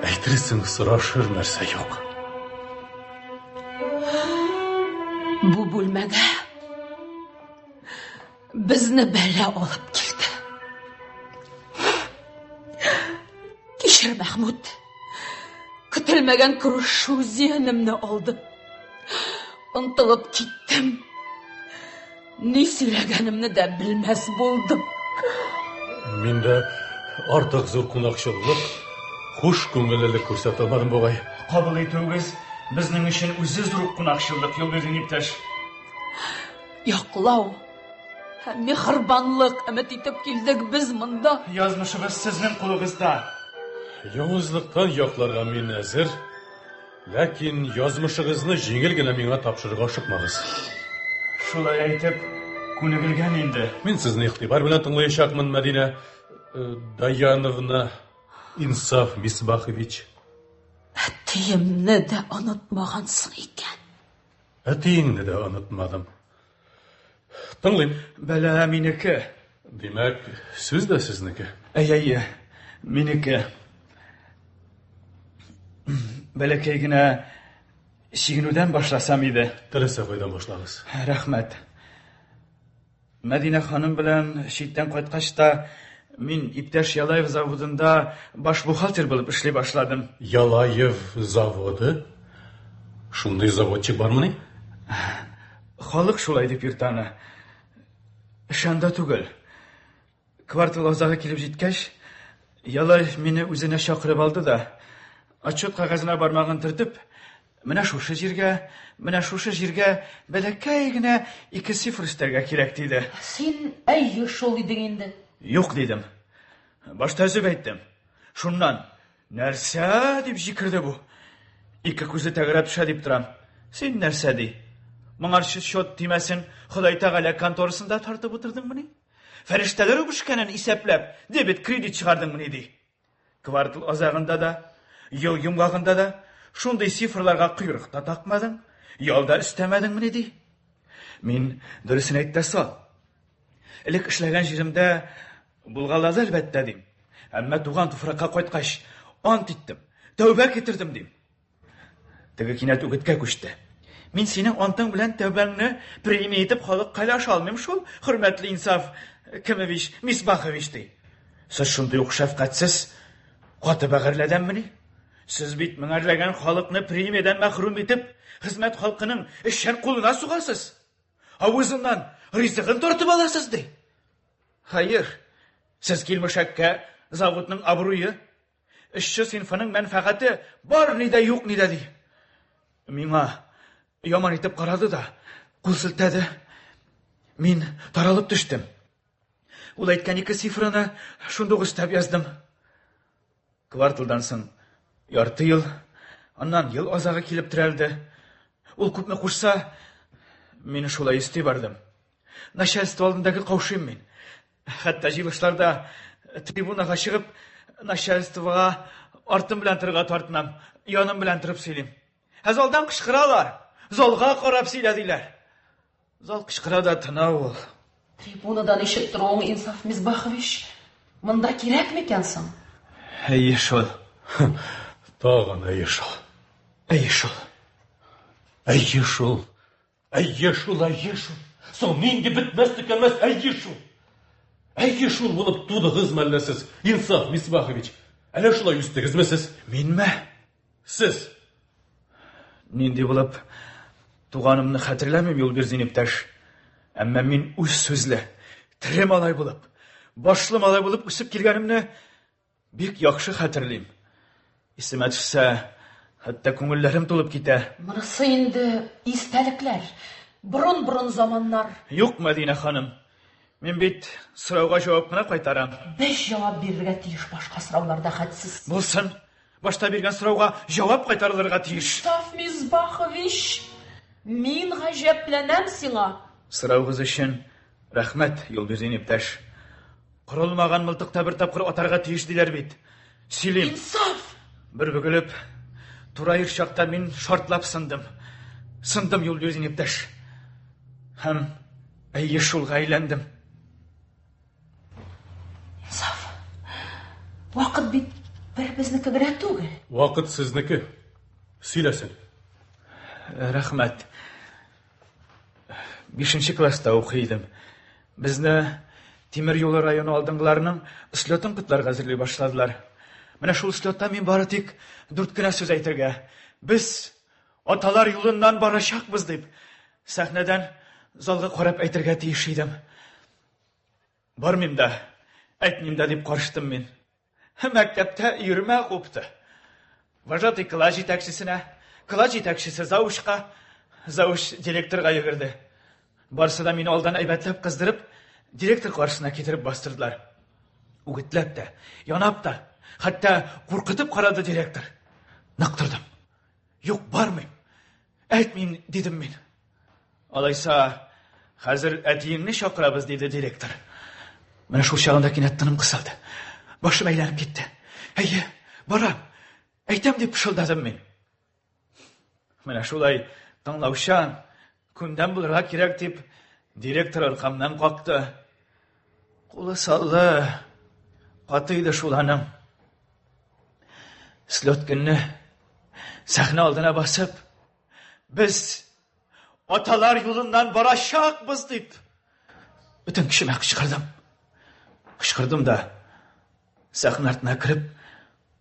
әйтерсең сорашыр нәрсә юк. Бу бүлмәгә безне бәла алып килде. Кичер, Мәхмүт. Көтелмәгән күрешү зиһенемне алды. Онтылып киттем. Ни сөйләгәнемне дә белмәс булдым. Мин дә артык зур кунакчыллык, хуш күңеллелек күрсәтә алмадым бугай. Кабул итүегез безнең өчен үзе зур кунакчыллык, Юлбирдин иптәш. Яклау һәм миһербанлык өмет итеп килдек без монда. Язмышыбыз сезнең кулыгызда. Явызлыктан якларга мин әзер. Ләкин язмышыгызны җиңел генә миңа тапшырырга ашыкмагыз. Шулай әйтеп, күнегелгән инде. Мин сезне игътибар белән тыңлаячакмын, Мәдинә э, Даяновна Инсаф Мисбахович. Әтиемне дә онытмагансың икән. Әтиеңне дә онытмадым. Тыңлыйм. Бәла минеке. Димәк, сүз дә сезнеке. Әйе, әйе, минеке. Бәләкәй генә чигенүдән башласам иде. Теләсә кайдан башлагыз. Рәхмәт. Мәдинә ханым белән читтән кайткач та мин иптәш Ялаев заводында баш бухгалтер булып эшли башладым. Ялаев заводы? Шундый заводчик бармыни? Халык шулай дип йөртә аны. Эш анда түгел. Квартал азагы килеп җиткәч, Ялаев мине үзенә чакырып алды да, отчет кәгазенә бармагын төртеп, менә шушы җиргә, менә шушы җиргә бәләкәй генә ике цифр өстәргә кирәк, диде. Син әйе шул идең инде. Юк, дидем. Башта өзеп әйттем. Шуннан, нәрсә, дип җикерде бу. Ике күзе тәгәрәп төшә дип торам. Син нәрсә ди? Моңарчы счет тимәсен Ходай Тәгалә конторасында тартып утырдыңмыни? Фәрештәләр үбешкәнен исәпләп, дебет кредит чыгардыңмыни ди. Квартал азагында да, ел йомгагында да шундый цифрларга койрык та такмадың, ял да өстәмәдеңмени ди. Мин дөресен әйт тә сал. Элек эшләгән җиремдә булгалады әлбәттә дим. Әмма туган туфракка кайткач, ант иттем, тәүбә китердем дим. Теге кинәт үгеткә күчте. Мин синең антың белән тәүбәңне премия итеп халыкка өләшә алмыйм шул, хөрмәтле Инсаф Кемович, Мисбахович, ди. Сез шундый ук шәфкатьсез, каты бәгырьле адәммени? Сез бит меңәрләгән халыкны премиядән мәхрүм итеп, хезмәт халкының эшчән кулына сугасыз. Авызыннан ризыгын тартып аласыз, ди. Хәер, сез килмешәккә заводның абруе, Эшче сыйнфының мәнфәгате бар ни дә юк ни дә ди. Миңа яман итеп карады да кул селтәде. Мин таралып төштем. Ул әйткән ике цифраны шундук өстәп яздым. Кварталдан соң ярты ел, аннан ел азагы килеп терәлде. Ул күпме кушса, мин шулай өсти бардым. Начальство алдында гел каушыйм мин. Хәтта җыелышларда трибунага чыгып, начальствога артым белән торырга тартынам, яным белән торып сөйлим. Ә залдан кычкыралар, залга карап сөйлә диләр. Зал кычкыра да тына ул. Трибунадан ишет торуың, Инсаф Мисбахович, монда кирәк микән соң? Әйе шул. Тагын әйе шул. Әйе шул. Әйе шул. Әйе шул, әйе шул. Соң нинди бетмәс төкәнмәс әйе шул. Әйе шул булып тудыгыз мәллә сез, Инсаф Мисбахович? Әллә шулай үстегезме сез? Минме? Сез. Нинди булып туганымны хәтерләмим, Юлбирзин иптәш. Әмма мин үз сүзле, тере малай булып, башлы малай булып үсеп килгәнемне Бик яхшы хәтерлим. Исемә төшсә, хәтта күңелләрем тулып китә. Монысы инде истәлекләр. Борын-борын заманнар. Юк, Мәдинә ханым. Мин бит сорауга җавап кына кайтарам. Без җавап бирергә тиеш башка сорауларда хәтсез. Булсын. Башта биргән сорауга җавап кайтарылырга тиеш. Инсаф Мисбахович, мин гаҗәпләнәм сиңа. Сораугыз өчен рәхмәт, Юлбирдин иптәш. Корылмаган мылтыкта бер тапкыр атарга тиеш диләр бит. Сөйлим. Инсаф! Бер бөгелеп, тураер чакта мин шартлап сындым. Сындым, Юлбирдин иптәш. Һәм әйе шулга әйләндем. Инсаф, вакыт бит бер безнеке генә түгел. Вакыт сезнеке. Сөйләсен. Рәхмәт. Бишенче класста укый идем. Безне Тимер юлы районы алдынгыларының слетын котларга әзерли башладылар. Менә шул слетта мин бары тик дүрт кенә сүз әйтергә. Без аталар юлыннан барачакбыз дип, сәхнәдән залга карап әйтергә тиеш идем. Бармыйм да, әйтмим дә дип карыштым мин. Мәктәптә йөрмә купты. Вожатый класс җитәкчесенә, класс җитәкчесе завучка, завуч директорга йөгерде. Барысы да мине алдан әйбәтләп кыздырып, директор каршысына китереп бастырдылар. Үгетләп тә, янап та, хәтта куркытып карады директор. Нык тордым. Юк, бармыйм. Әйтмим, дидем мин. Алайса, хәзер әтиеңне чакырабыз, диде директор. Менә шул чагында кинәт тыным кысылды. Башым әйләнеп китте. Әйе, барам. Әйтәм дип пышылдадым мин. Менә шулай тыңлаучан, күндәм булырга кирәк дип, директор аркамнан какты. Кулы саллы, каты иде шул аның. Слет көнне сәхнә алдына басып, без аталар юлыннан барачакбыз дип, бөтен көчемә кычкырдым. Кычкырдым да, сәхнә артына кереп,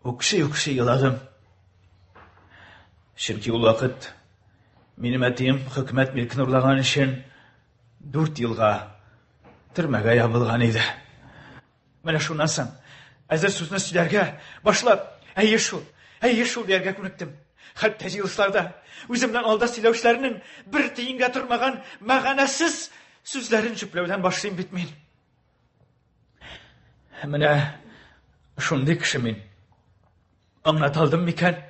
үкси-үкси еладым. Чөнки ул вакыт минем әтием хөкүмәт милкен урлаган өчен 4 елга төрмәгә ябылган иде. Менә шуннан соң әзер сүзне сөйләргә башлап, әйе шул, әйе шул дияргә күнектем. Хәтта җыелышларда үземнән алда сөйләүчеләрнең бер тиенгә тормаган мәгънәсез сүзләрен чүпләүдән башлыйм бит мин. Менә шундый кеше мин. Аңлата алдым микән?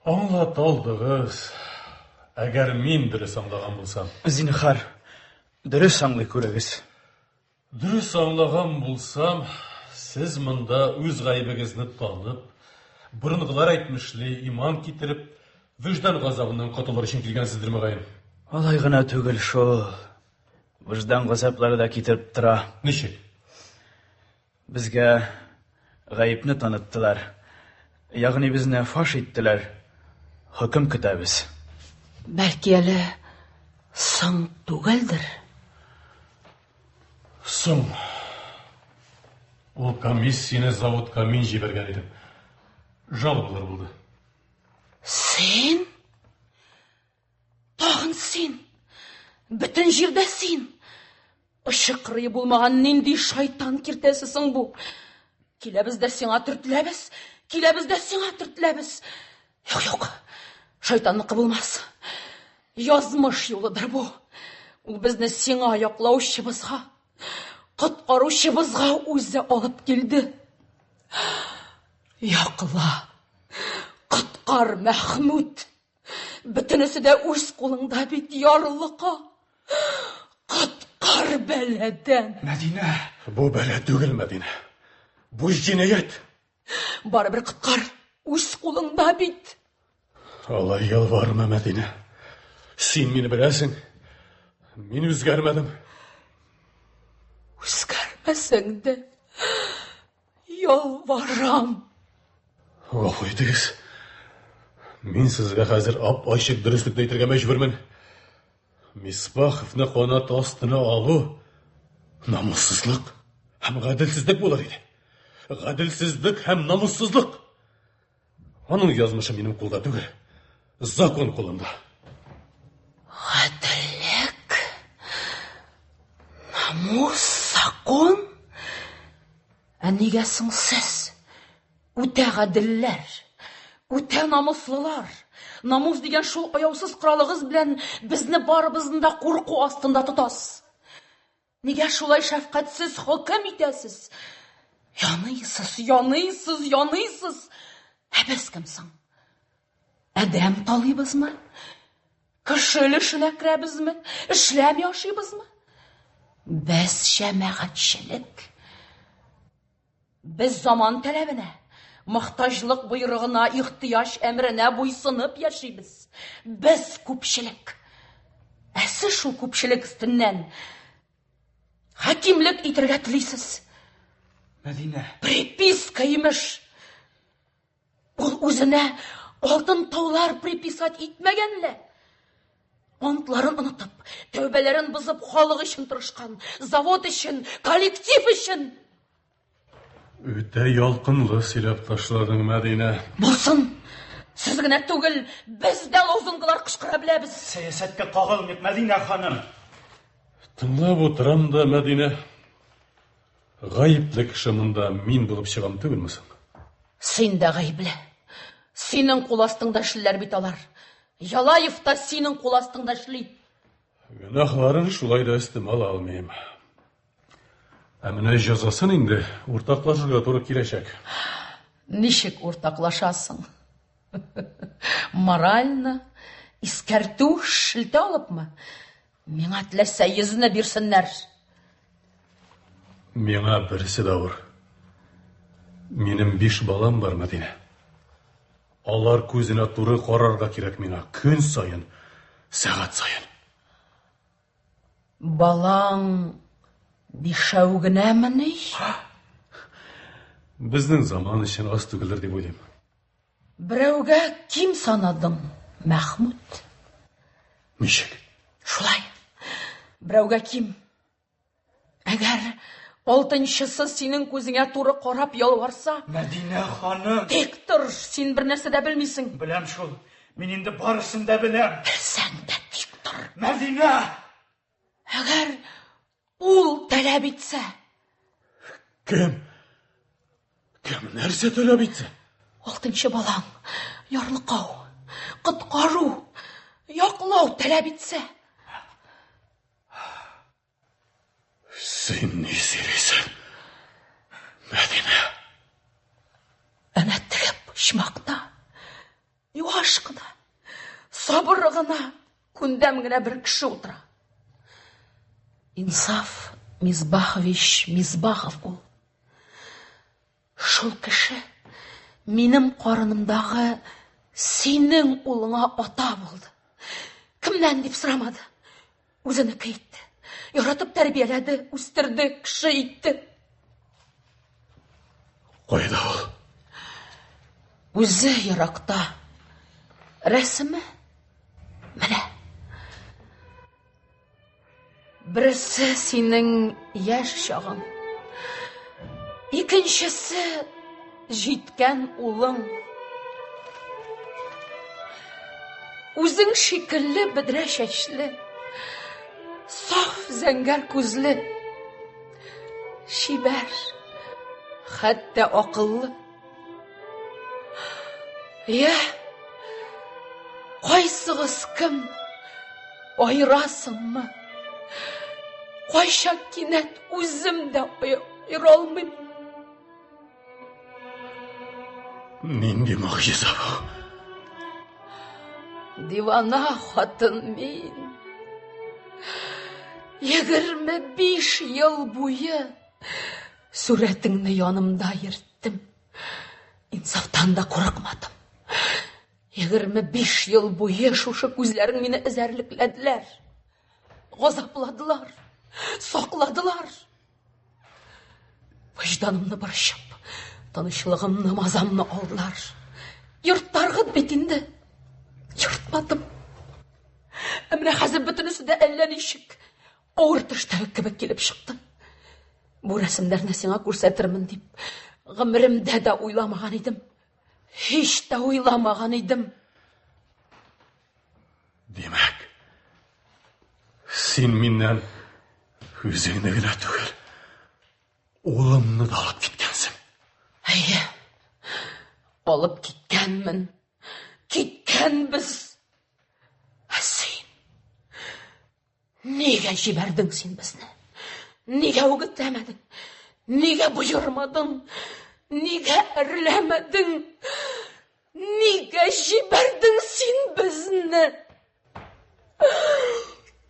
Аңлата алдыгыз. Әгәр мин дөрес аңлаган булсам. Зинһар, дөрес аңлый күрегез. Дөрес аңлаган булсам, сез монда үз гаебегезне танып, борынгылар әйтмешли, иман китереп, вөҗдан газабыннан котылыр өчен килгәнсездер, мөгаен. Алай гына түгел шул. Вөҗдан газаплары да китереп тора. Ничек? Безгә гаепне таныттылар. Ягъни безне фаш иттеләр. Хөкем көтәбез. Бәлки әле соң түгелдер? Соң. Ул комиссияне заводка мин җибәргән идем. Жалобалар булды. Син? Тагын син! Бөтен җирдә син! Очы кырые булмаган нинди шайтан киртәсе соң бу? Киләбез дә сиңа төртеләбез, киләбез дә сиңа төртеләбез. Юк, юк, шайтанныкы булмас. Язмыш юлыдыр бу. Ул безне сиңа яклаучыбызга, коткаручыбызга үзе алып килде. Якла, коткар, Мәхмүт! Бөтенесе дә үз кулыңда бит, ярлыка. Коткар бәладән. Мәдинә. Бу бәла түгел, Мәдинә. Бу җинаять. Барыбер коткар. Үз кулыңда бит. Алай ялварма, Мәдинә. Син мине беләсең. Мин үзгәрмәдем. Үзгәрмәсәң дә Ялварам. Гафу итегез. Мин сезгә хәзер ап-ачык дөреслекне әйтергә мәҗбүрмен. Мисбаховны канат астына алу намуссызлык һәм гаделсезлек булыр иде. Гаделсезлек һәм намуссызлык. Аның язмышы минем кулда түгел, закон кулында. Гаделлек, намус, закон? Ә нигә соң сез үтә гаделләр, үтә намуслылар? Намус дигән шул аяусыз коралыгыз белән безне барыбызны да курку астында тотасыз. Нигә шулай шәфкатьсез хөкем итәсез? Яныйсыз, яныйсыз, яныйсыз. Ә без кем соң? Адәм талыйбызмы? Кеше өлешенә керәбезме? Эшләми ашыйбызмы? Без җәмәгатьчелек. Без заман таләбенә, мохтаҗлык боерыгына, ихтыяҗ әмеренә буйсынып яшибез. Без күпчелек. Ә сез шул күпчелек өстеннән хакимлек итәргә телисез. Мәдинә. Приписка имеш. Ул үзенә алтын таулар приписать итмәгән лә. Антларын онытып, тәүбәләрен бозып халык өчен тырышкан, завод өчен, коллектив өчен. Үтә ялкынлы сөйләп ташладың, Мәдинә. Булсын! Сез генә түгел, без дә лозунглар кычкыра беләбез. Сәясәткә кагылмыйк, Мәдинә ханым. Тыңлап утырам да, Мәдинә. Гаепле кеше монда мин булып чыгам түгелме соң? Син дә гаепле. Синең кул астыңда эшлиләр бит алар. Ялаев та синең кул астыңда эшли. Гөнаһларын шулай да өстемә ала алмыйм. Ә менә җәзасын инде уртаклашырга туры киләчәк. Ничек уртаклашасың? Морально, искәртү, шелтә алыпмы? Миңа теләсә йөзне бирсеннәр. Миңа берсе дә авыр. Минем биш балам бар, Мәдинә. Алар күзенә туры карарга кирәк миңа көн саен, сәгать саен. Балаң бишәү генәмени? Безнең заман өчен аз түгелдер дип уйлыйм. Берәүгә ким санадың, Мәхмүт. Ничек? Шулай. Берәүгә ким. Әгәр алтынчысы синең күзеңә туры карап ялварса... Мәдинә ханым! Тик тор, син бер нәрсә дә белмисең. Беләм шул. Мин инде барысын да беләм. Белсәң дә тик тор. Мәдинә! Әгәр ул таләп итсә? Кем? Кем нәрсә таләп итсә? Алтынчы балаң ярлыкау, коткару, яклау таләп итсә? Син ни сөйлисең, Мәдинә? Әнә теге почмакта юаш Юаш кына, сабыр гына, күндәм генә бер кеше утыра. Инсаф Мисбахович Мисбахов ул. Шул кеше минем карынымдагы синең улыңа ата булды. Кемнән дип сорамады. Үзенеке итте. Яратып тәрбияләде, үстерде, кеше итте. Кайда ул? Үзе еракта. Рәсеме менә. Берсе синең яшь чагың. Икенчесе җиткән улың. Үзең шикелле бедрә чәчле, саф зәңгәр күзле, чибәр, хәтта акыллы. Я, кайсыгыз кем? Аерасыңмы? Кайчак кинәт үзем дә аера алмыйм. Нинди могҗиза бу? Дивана хатын мин. 25 ел буе Сурәтеңне янымда йөрттем. Инсафтан да курыкмадым. 25 ел буе шушы күзләрең мине эзәрлекләделәр. Газапладылар, сакладылар. Вөҗданымны борчып, тынычлыгымны, мазамны алдылар. Йорттаргын бит инде. Йортмадым. Ә менә хәзер бөтенесе дә әллә ничек. Авыр төштәге кебек килеп чыкты. Бу рәсемнәрне сиңа күрсәтермен дип, гомеремдә дә уйламаган идем. Һич тә уйламаган идем. Димәк, син миннән үзеңне генә түгел, улымны да алып киткәнсең. Әйе, алып киткәнмен. Киткәнбез. Ә син? Нигә җибәрдең син безне? Нигә үгетләмәдең? Нигә боермадың? Нигә әрләмәдең? Нигә җибәрдең син безне?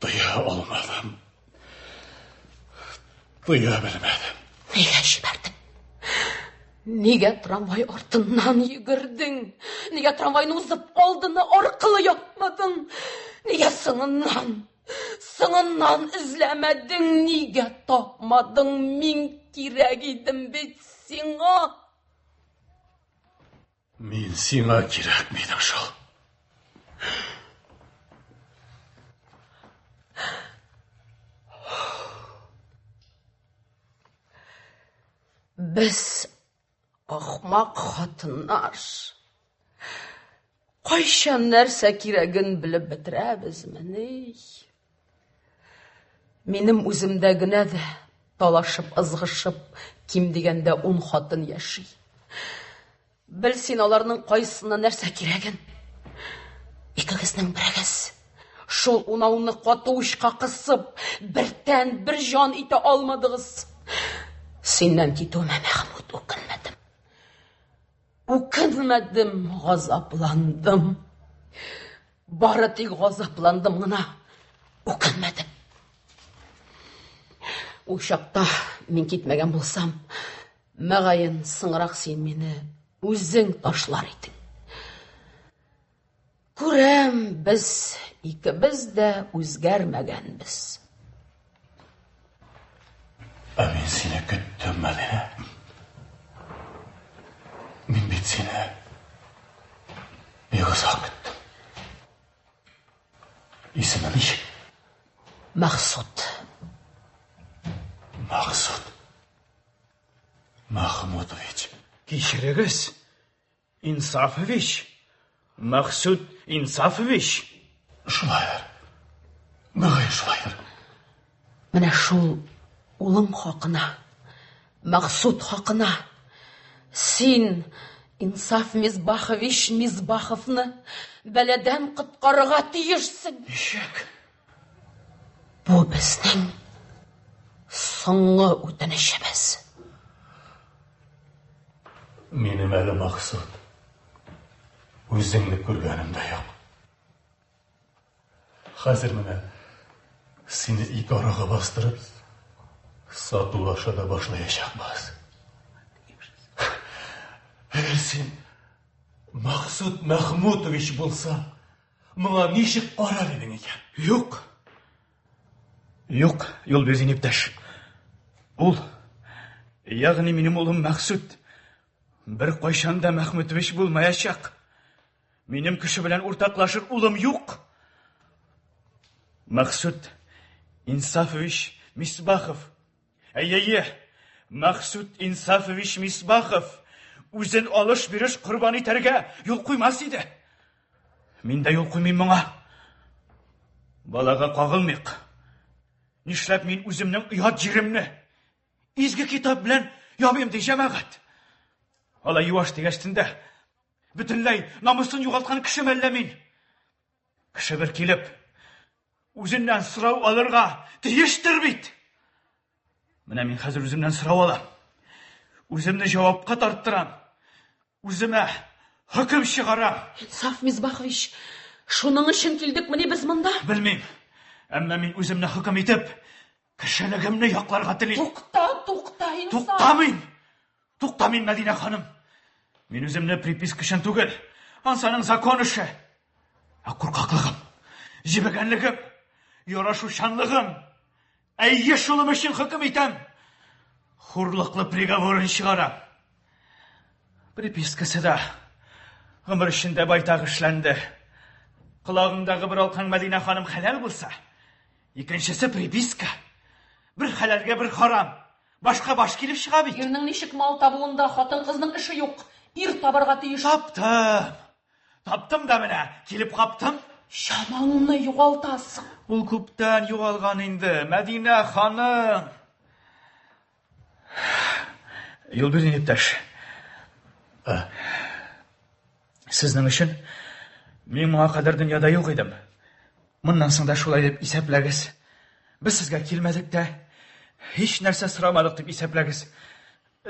Тыя алмадым. Тыя белмәдем. Нигә җибәрдең? Нигә трамвай артыннан йөгердең? Нигә трамвайны узып алдына аркылы ятмадың? Нигә соңыннан, соңыннан эзләмәдең? Нигә тапмадың? Мин кирәк идем бит сиңа. Мин сиңа кирәкмидем шул. Без ахмак хатыннар. Кайчан нәрсә кирәген белеп бетерәбезмени? Минем үземдә генә дә талашып, ызгышып, ким дигәндә ун хатын яши. Бел син аларның кайсына нәрсә кирәген. Икегезнең берегез шул унауны каты учка кысып, бер тән, бер җан итә алмадыгыз. Синнән китүемә, Мәхмүт, үкенмәдем. Үкенмәдем, газапландым. Бары тик газапландым гына, үкенмәдем. Ул чакта мин китмәгән булсам, мөгаен, соңрак син мине үзең ташлар идең. Күрәм, без икебез дә үзгәрмәгәнбез. Ә мин сине көттем, Мәдинә. Мин бит сине бик озак көттем. Исеме ничек? Максут. Максут. Махмутович. Кичерегез, Инсафович? Мәхсүт Инсафович? Шулайдыр. Мөгаен шулайдыр. Менә шул улың хакына, Мәхсүт хакына син Инсаф Мисбахович Мисбаховны бәладән коткарырга тиешсең. Ничек? Бу безнең соңгы үтенечебез. Минем әле Максут. Үзеңне күргәнем дә юк. Хәзер менә сине ике арага бастырып, сатулаша да башлаячакбыз. Әгәр син Максут Мәхмүтович булсаң, моңа ничек карар идең икән? Юк. Юк, Юлбирдин иптәш. Ул, ягъни минем улым Мәхсүт, бер кайчан да Мәхмүтович булмаячак. Минем кеше белән уртаклашыр улым юк. Мәхсүт Инсафович Мисбахов. Әйе-әйе, Мәхсүт Инсафович Мисбахов үзен алыш-биреш корбан итәргә юл куймас иде. Мин дә юл куймыйм моңа. Балага кагылмыйк. Нишләп мин үземнең оят җиремне изге китап белән ябыйм ди җәмәгать? Алай юаш дигәчтен дә бөтенләй намусын югалткан кеше мәллә мин? Кеше бер килеп, үзеннән сорау алырга тиештер бит. Менә мин хәзер үземнән сорау алам. Үземне җавапка тарттырам. Үземә хөкем чыгарам. Инсаф Мисбахович, шуның өчен килдекмени без монда? Белмим. Әмма мин үземне хөкем итеп, кешелегемне якларга телим. Тукта, тукта, Инсаф. Туктамыйм. Туктамыйм, Мәдинә ханым. Мин үземне приписка өчен түгел, ансаның закон эше. Ә куркаклыгым, җебегәнлегем, ярашучанлыгым, әйе, шулым өчен хөкем итәм. Хурлыклы приговорын чыгарам. Припискасы да гомер эчендә байтак эшләнде. Колагыңдагы бер алкаң Мәдинә ханым хәләл булса, икенчесе приписка. Бер хәләлгә бер харам. Башка баш килеп чыга бит. Ирнең ничек мал табуында хатын-кызның эше юк. Ир табарга тиеш. Таптым. Таптым да менә, килеп каптым. Чамаңны югалтасың. Ул күптән югалган инде, Мәдинә ханым. Юлбирдин иптәш. Сезнең өчен мин моңа кадәр дөньяда юк идем. Моннан соң да шулай дип исәпләгез. Без сезгә килмәдек тә, һич нәрсә сорамадык дип исәпләгез.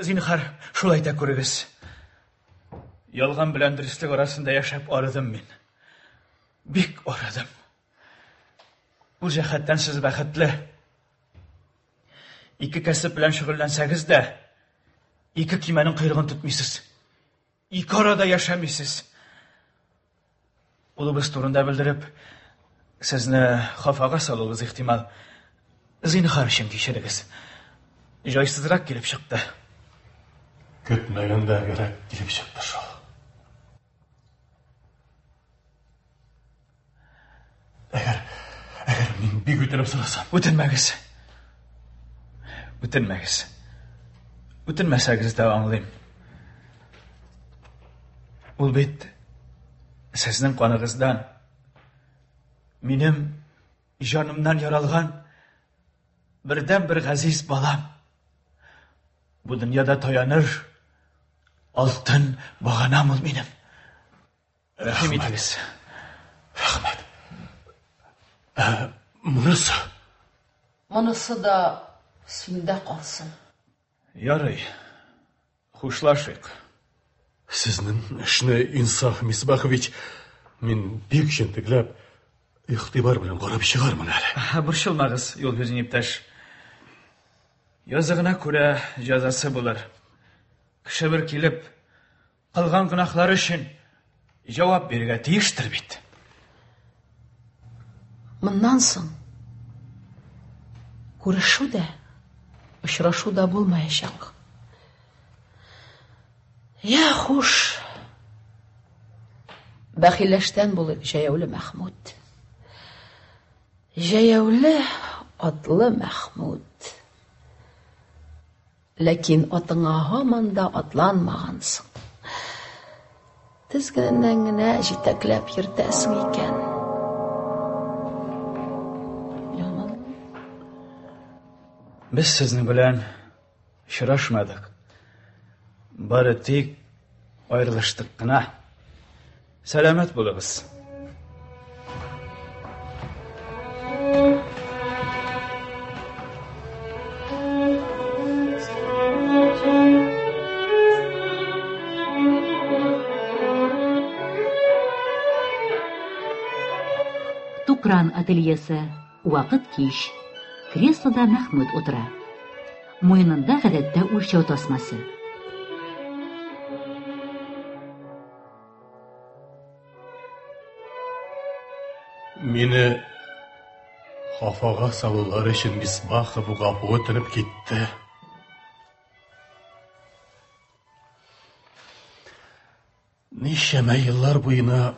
Зинһар, шулай итә күрегез. Ялган белән дөреслек арасында яшәп арыдым мин. Бик арыдым. Ул җәһәттән сез бәхетле. Ике кәсеп белән шөгыльләнсәгез дә, ике көймәнең койрыгын тотмыйсыз. Ике арада яшәмисез. Улыбыз турында белдереп, сезне хафага салуыбыз ихтимал. Зинһар өчен кичерегез. Җайсызрак килеп чыкты. Көтмәгәндәгерәк килеп чыкты шул. Әгәр, әгәр мин бик үтенеп сорасам. Үтенмәгез. Үтенмәгез. Үтенмәсәгез дә аңлыйм. Ул бит сезнең каныгыздан, минем җанымнан яралган бердән-бер газиз балам. Бу дөньяда таяныр алтын баганам ул минем. Рәхим итегез. Рәхмәт. Ә, монысы? Монысы да синдә калсын. Ярый. Хушлашыйк. Сезнең эшне, Инсаф Мисбахович, мин бик җентекләп, игътибар белән карап чыгармын әле. Борчылмагыз, Юлбирдин иптәш. Языгына күрә җәзасы булыр. Кеше бер килеп, Кылган гөнаһлары өчен җавап бирергә тиештер бит. Моннан соң күрешү дә, очрашу да булмаячак. Я хуш. Бәхилләштән булыйк, җәяүле Мәхмүт. Җәяүле атлы Мәхмүт. Ләкин атыңа һаман да атланмагансың. Тезгененнән генә җитәкләп йөртәсең икән. Без сезнең белән очрашмадык. Бары тик аерылыштык кына. Сәламәт булыгыз. Тукран ательесы. Вакыт кич. Креслода Мәхмүт утыра. Муенында гадәттә үлчәү тасмасы. Мине хафага салулар өчен Мисбахов гафу үтенеп китте. Ничәмә еллар буена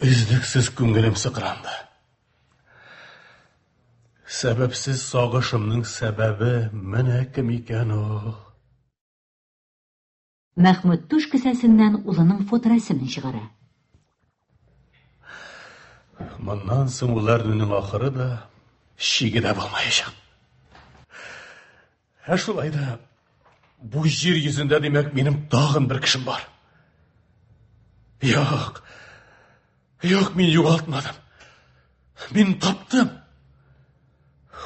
өзлексез күңелем сыкранды. Сәбәпсез сагышымның сәбәбе менә кем икән ул. Мәхмүт түш кесәсеннән улының фоторәсемен чыгара. Моннан соң ул әрнүнең ахыры да, чиге дә булмаячак. Ә шулай да бу җир йөзендә, димәк, минем тагын бер кешем бар. Юк. Юк, мин югалтмадым. Мин таптым.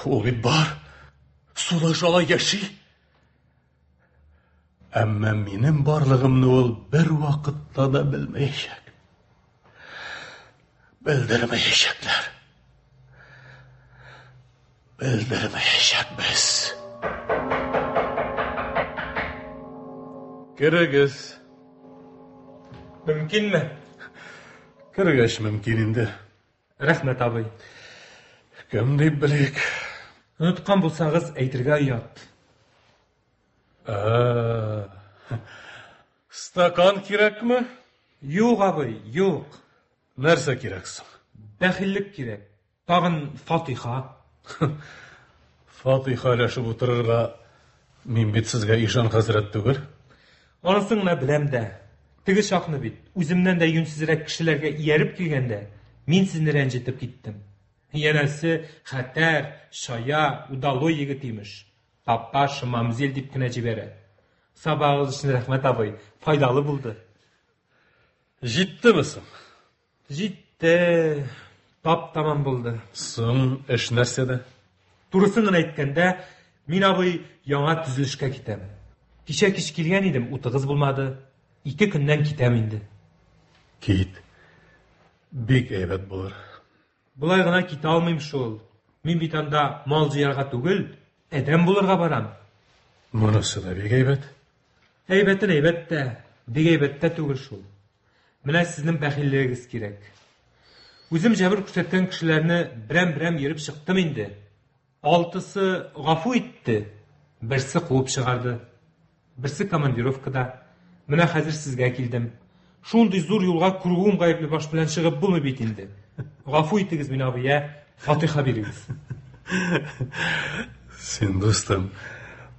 Ул бит бар. Сулыш ала яши. Әмма минем барлыгымны ул бер вакытта да белмәячәк. Белдермәячәкләр. Белдермәячәкбез. Керегез. Мөмкинме? Кергәч мөмкин инде. Рәхмәт, абый. Кем дип белик? Оныткан булсагыз, әйтергә оят. Ә, стакан кирәкме? Юк, абый, юк. Нәрсә кирәк соң? Бәхиллек кирәк. Тагын фатиха. Фатиха өләшеп утырырга мин бит сезгә ишан хәзрәт түгел. Анысын гына беләм дә. Теге чакны бит, үземнән дә юньсезрәк кешеләргә ияреп килгәндә, мин сезне рәнҗетеп киттем. Янәсе, хәтәр, чая, удалой егет имеш. Папаша, мамзель дип кенә җибәрә. Сабагыгыз өчен рәхмәт, абый, файдалы булды. Җиттеме соң? Җитте. Тап-тамам булды. Соң, эш нәрсәдә? Турысын гына әйткәндә, мин, абый, яңа төзелешкә китәм. Кичә кич килгән идем, утыгыз булмады. Ике көннән китәм инде. Кит. Бик әйбәт булыр. Болай гына китә алмыйм шул. Мин бит анда мал җыярга түгел, адәм булырга барам. Монысы да бик әйбәт. Әйбәтен әйбәт тә, бик әйбәт тә түгел шул. Менә сезнең бәхиллегегез кирәк. Үзем җәбер күрсәткән кешеләрне берәм-берәм йөреп чыктым инде. Алтысы гафу итте, берсе куып чыгарды. Берсе командировкада. Менә хәзер сезгә килдем. Шундый зур юлга кругом гаепле баш белән чыгып булмый бит инде. Гафу итегез мине, абый, ә? Фатыйха бирегез. Син, дустым,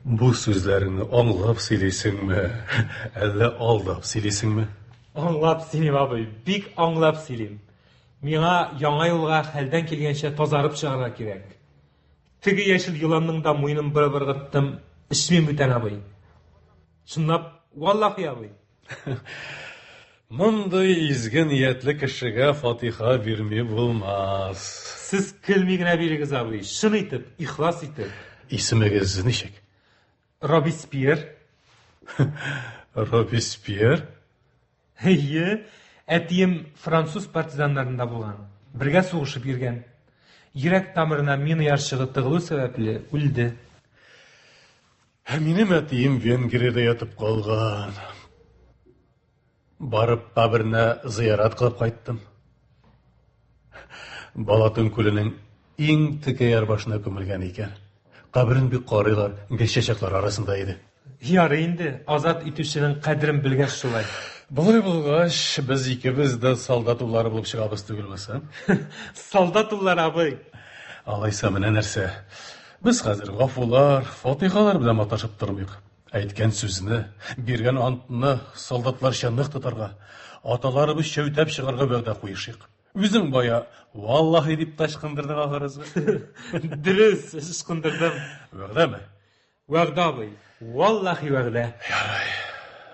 бу сүзләреңне аңлап сөйлисеңме, әллә алдап сөйлисеңме? Аңлап сөйлим, абый, бик аңлап сөйлим. Миңа яңа юлга хәлдән килгәнчә тазарып чыгарга кирәк. Теге яшел еланның да муенын борып ыргыттым. Эчмим бүтән, абый. Чынлап, валлахи, абый. Мондый изге ниятле кешегә фатиха бирми булмас. Сез көлми генә бирегез, абый. Чын итеп, ихлас итеп. Исемегез ничек? Робеспьер. Робеспьер? Әйе, әтием француз партизаннарында булган. Бергә сугышып йөргән. Йөрәк тамырына мина ярчыгы тыгылу сәбәпле үлде. Ә минем әтием Венгриядә ятып калган. Барып каберенә зыярат кылып кайттым. Балатон күленең иң текә яр башына күмелгән икән. Каберен бик карыйлар, гел чәчәкләр арасында иде. Ярый инде, азат итүченең кадерен белгәч шулай. Болай булгач, без икебез дә солдат уллары булып чыгабыз түгелме соң? Солдат уллары, абый. Алайса менә нәрсә. Без хәзер гафулар, фатихалар белән маташып тормыйк. Әйткән сүзне, биргән антны солдатларча нык тотарга, аталарыбызча үтәп чыгарга вәгъдә куешыйк. Үзең бая валлаһи дип тә ычкындырдың ахрысы. Дөрес, ычкындырдым. Вәгъдәме? Вәгъдә, абый. Валлаһи вәгъдә. Ярай.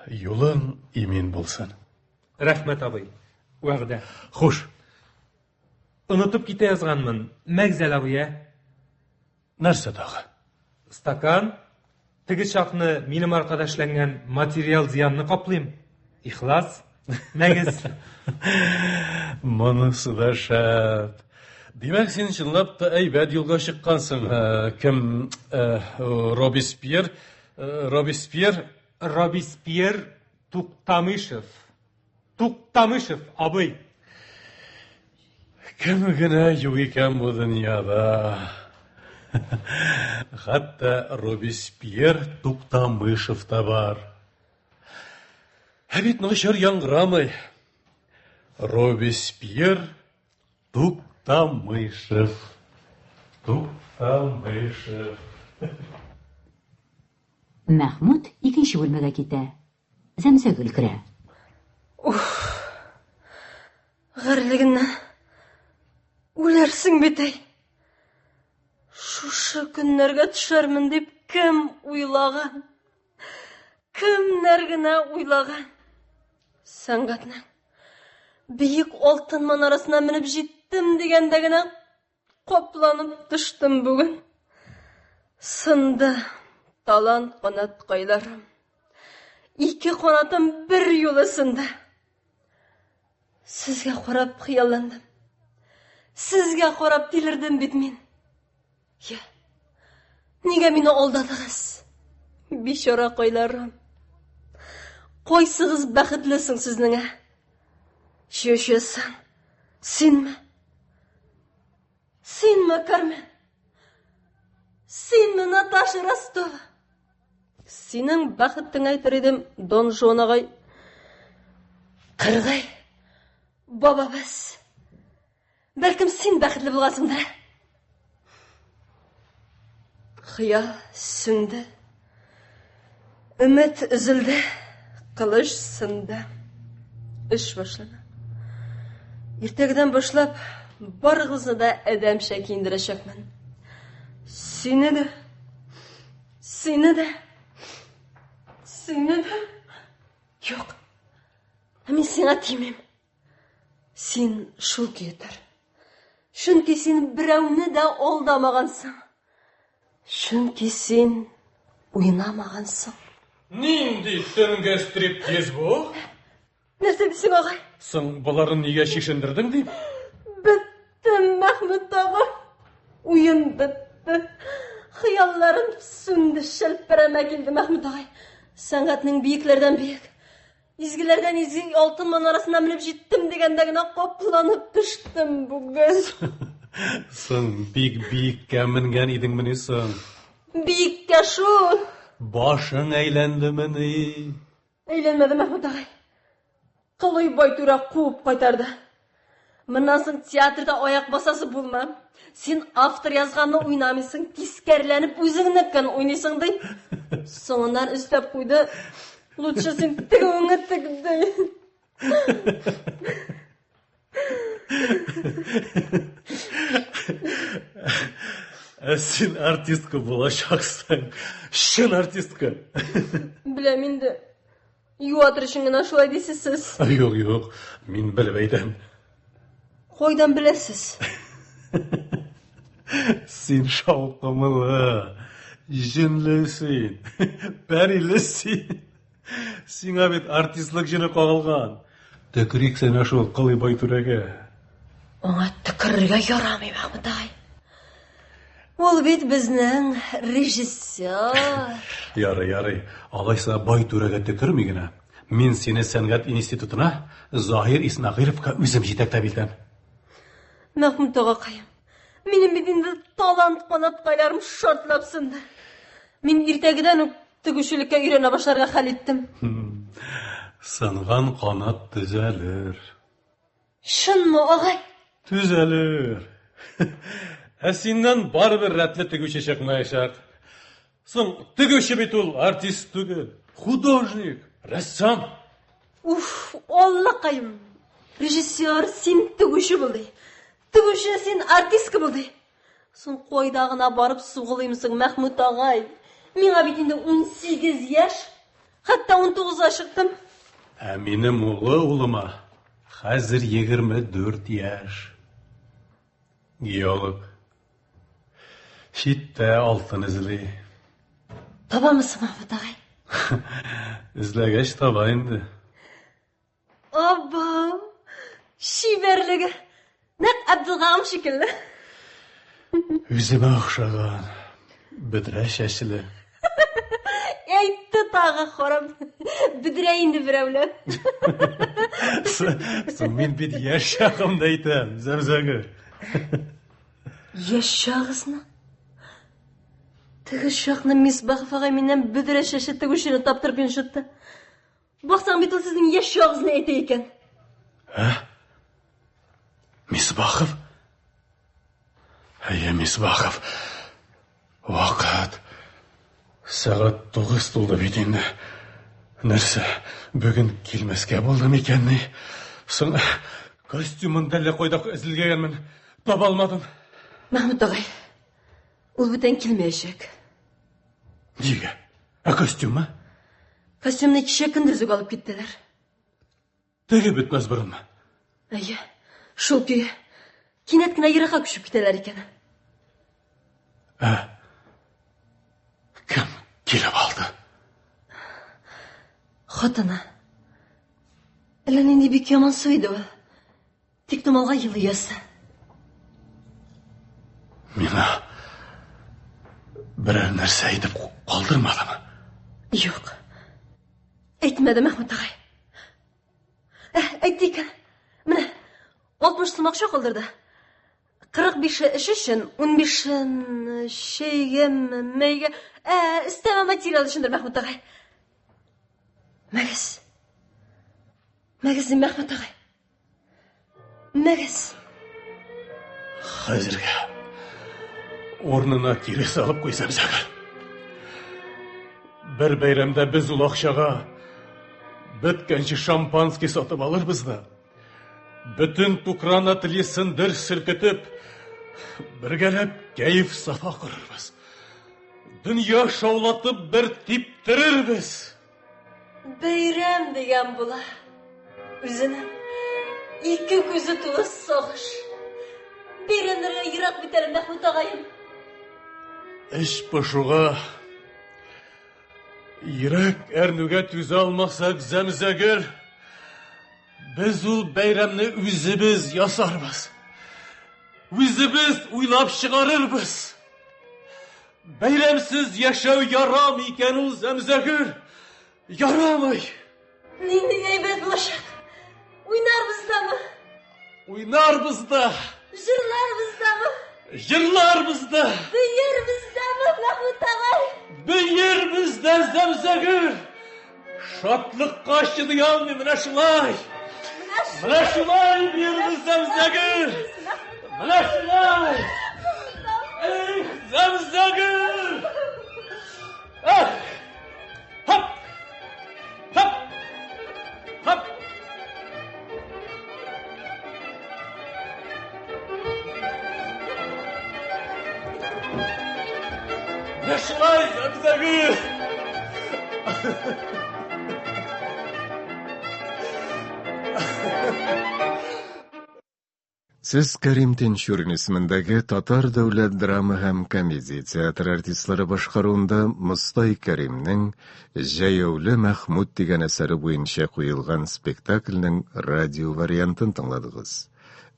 Юлың имин булсын. Рәхмәт, абый. Вәгъдә. Хуш. Онытып китә язганмын. Мәгзәл абый, ә? Нәрсә тагы? Стакан. Теге чакны минем аркада эшләнгән материал зыянны каплыйм. Ихлас. Мәгез. Монысы да шәп. Димәк, син чынлап та әйбәт юлга чыккансың. Кем Робеспьер? Робеспьер? Робеспьер Туктамышев. Туктамышев абый. Кем генә юк икән бу дөньяда. Хәтта Робеспьер Туктамышев та бар. Ә бит начар яңгырамый. Робеспьер Туктамышев. Туктамышев. Мәхмүт икенче бүлмәгә китә. Зәмзәгөл керә. Уф. Гарьлегеннән үләрсең бит әй. Шушы көннәргә төшәрмен дип кем уйлаган? Кемнәр генә уйлаган? Сәнгатьнең биек алтын манарасына менеп җиттем дигәндә генә капланып төштем бүген. Сынды талант канаткайларым. Ике канатым бер юлы сынды. Сезгә карап хыялландым. Сезгә карап тилердем бит мин. Я, нигә мине алдадыгыз? Бичара кайларым. Кайсыгыз бәхетле соң сезнең, ә? Чөчесең. Синме? Синме, Кармен? Синме, Наташа Ростова? Синең бәхетең әйтер идем, Дон Жуан агай. Кыргый бабабыз. Бәлкем син бәхетле булгансыңдыр. Хыял сүнде. Өмет өзелде. Кылыч сынды. Эш башлана. Иртәгедән башлап барыгызны да адәмчә киендерәчәкмен. Сине дә, сине дә, сине дә. Юк. Ә мин сиңа тимим. Син шул көе тор. Чөнки син берәүне дә алдамагансың. Чөнки син уйнамагансың. Нинди төнге стриптиз бу? Нәрсә дисең, агай? Соң боларын нигә чишендердең дип? Беттем, Мәхмүт агай. Уен бетте. Хыялларым сүнде, шәлперәмә килде, Мәхмүт агай. Сәнгатьнең биекләрдән биек, Изгеләрдән изге алтын манарасына менеп җиттем дигәндә генә капланып төштем бүген. Соң бик биеккә менгән идеңмени соң? Биеккә шул. Башың әйләндемени? Әйләнмәде, Мәхмүт агай. Кылый Байтүрә куып кайтарды. Моннан соң театрда аяк басасы булма. Син автор язганны уйнамыйсың, тискәреләнеп үзеңнекен уйныйсың, ди. Соңыннан өстәп куйды. Лучше син тегүеңне тек, ди. Ә син артистка булачаксың. Чын артистка. Беләм инде. Юатыр өчен генә шулай дисез сез. Юк, юк, мин белеп әйтәм. Кайдан беләсез? Син шаукымлы, җенле син, пәриле син. Сиңа бит артистлык җене кагылган. Төкерик сәнә шул Кылый Байтүрәгә. Аңа төкерергә ярамый, Мәхмүт агай. Ул бит безнең режиссер. Ярый, ярый. Алайса Байтүрәгә төкерми генә. Мин сине сәнгать институтына Заһир Исмәгыйлевка үзем җитәкләп илтәм. Мәхмүт агакаем, минем бит инде талант канаткайларым шартлап сынды. Мин иртәгедән үк тегүчелеккә өйрәнә башларга хәл иттем. Сынган канат төзәлер. Чынмы, агай? Төзәлер. Ә синнән барыбер рәтле тегүче чыкмаячак. Соң, тегүче бит ул артист түгел, художник, рәссам. Уф, Аллакаем! Режиссер, син тегүче бул, ди. Тегүче, син артистка бул, ди. Соң кайда гына барып сугылыйм соң, Мәхмүт агай? Миңа бит инде 18 яшь, хәтта 19-га чыктым. Ә минем улы улыма хәзер 24 яшь. Геолог. Читтә алтын эзли. Табамы соң, Мәхмүт агай? Эзләгәч таба инде. Абау, чибәрлеге! Нәкъ Абдулгагым шикелле. Үземә охшаган, бөдрә чәчле. Әйтте тагы харап. Бөдрә инде берәүләр. Соң мин бит яшь чагымда әйтәм, Зәмзәгөл. Яшь чагызны? Теге чакны Мисбахов агай миннән бөдрә чәчле тегүчене таптырып йончытты. Баксаң бит ул сезнең яшь чагыгызны әйтә икән. Ә? Мисбахов? Әйе, Мисбахов. Вакыт. Сәгать 9 тулды бит инде. Нәрсә, бүген килмәскә булды микән ни? Соң костюмын да әллә кайда эзләгәнмен, таба алмадым. Мәхмүт агай, ул бүтән килмәячәк. Нигә? Ә костюмы? Костюмны кичә көндез үк алып киттеләр. Теге бетмәс борынмы? Әйе, шул көе. Кинәт кенә еракка күчеп китәләр икән. Ә кем килеп алды? Хатыны. Әллә нинди бик ямансу иде ул. Тик томалга елый язды. Миңа берәр нәрсә әйтеп калдырмадымы? Юк. Әйтмәде Мәхмүт агай. Ә, әйтте икән. Менә 60 сум акча калдырды. 45-е эш өчен, 15-ен чәйгә, мәйгә, ә, өстәмә материал өчендер Мәхмүт агай. Мәгез. Мәгез, Мәхмүт агай. Мәгез. Хәзергә урынына кире салып куй, Зәмзәгөл. Бер бәйрәмдә без ул акчага беткәнче шампанский сатып алырбыз да, бөтен Тукран ательесын дер селкетеп, бергәләп кәеф-сафа корырбыз. Дөнья шаулатып бер типтерербез. Бәйрәм дигән була. Үзенең ике күзе тулы сагыш. Бәйрәмнәргә ерак бит әле, Мәхмүт агаем. Эч пошуга, йөрәк әрнүгә түзә алмасак, Зәмзәгөл, без ул бәйрәмне үзебез ясарбыз. Үзебез уйлап чыгарырбыз. Бәйрәмсез яшәү ярамый икән ул, Зәмзәгөл. Ярамый. Нинди әйбәт булачак. Уйнарбыз дамы? Уйнарбыз да. Җырларбыз дамы? Җырларбыз да. Бөербез дамы, Мәхмүт агай? Бөербез дә, Зәмзәгөл. Шатлыкка чыдый алмый менә шулай. Менә шулай бирбез Зәмзәгөл. Менә шулай. Эх, Зәмзәгөл. Эх. Хоп. Хоп. Хоп. Менә шулай, Зәмзәгөл. Сез Кәрим Тинчурин исемендәге Татар дәүләт драма һәм комедия театры артистлары башкаруында Мостай Кәримнең Җәяүле Мәхмүт дигән әсәре буенча куелган спектакльнең радио вариантын тыңладыгыз.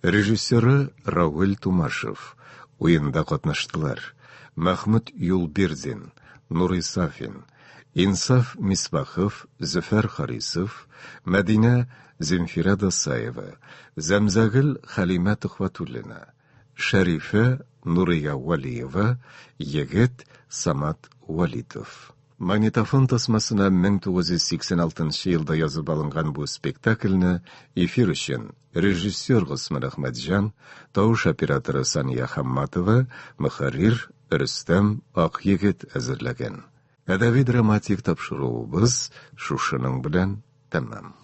Режиссеры Равил Тумашев. Уенда катнаштылар: Мәхмүт Юлбирдин, Нурый Сафин, Инсаф Мисбахов, Зөфәр Харисов, Мәдинә Земфирә Досаева, Зәмзәгөл Хәлимә Төхвәтуллина, Шәрифә Нурия Вәлиева, егет Самат Вәлитов. Магнитофон тасмасына 1986 нчы елда язып алынган бу спектакльне эфир өчен режиссер Госман Әхмәтҗан, тавыш операторы Сания Хамматова, мөхәррир Рөстәм Акъегет әзерләгән. Әдәби-драматик тапшыруыбыз шушының белән тәмам.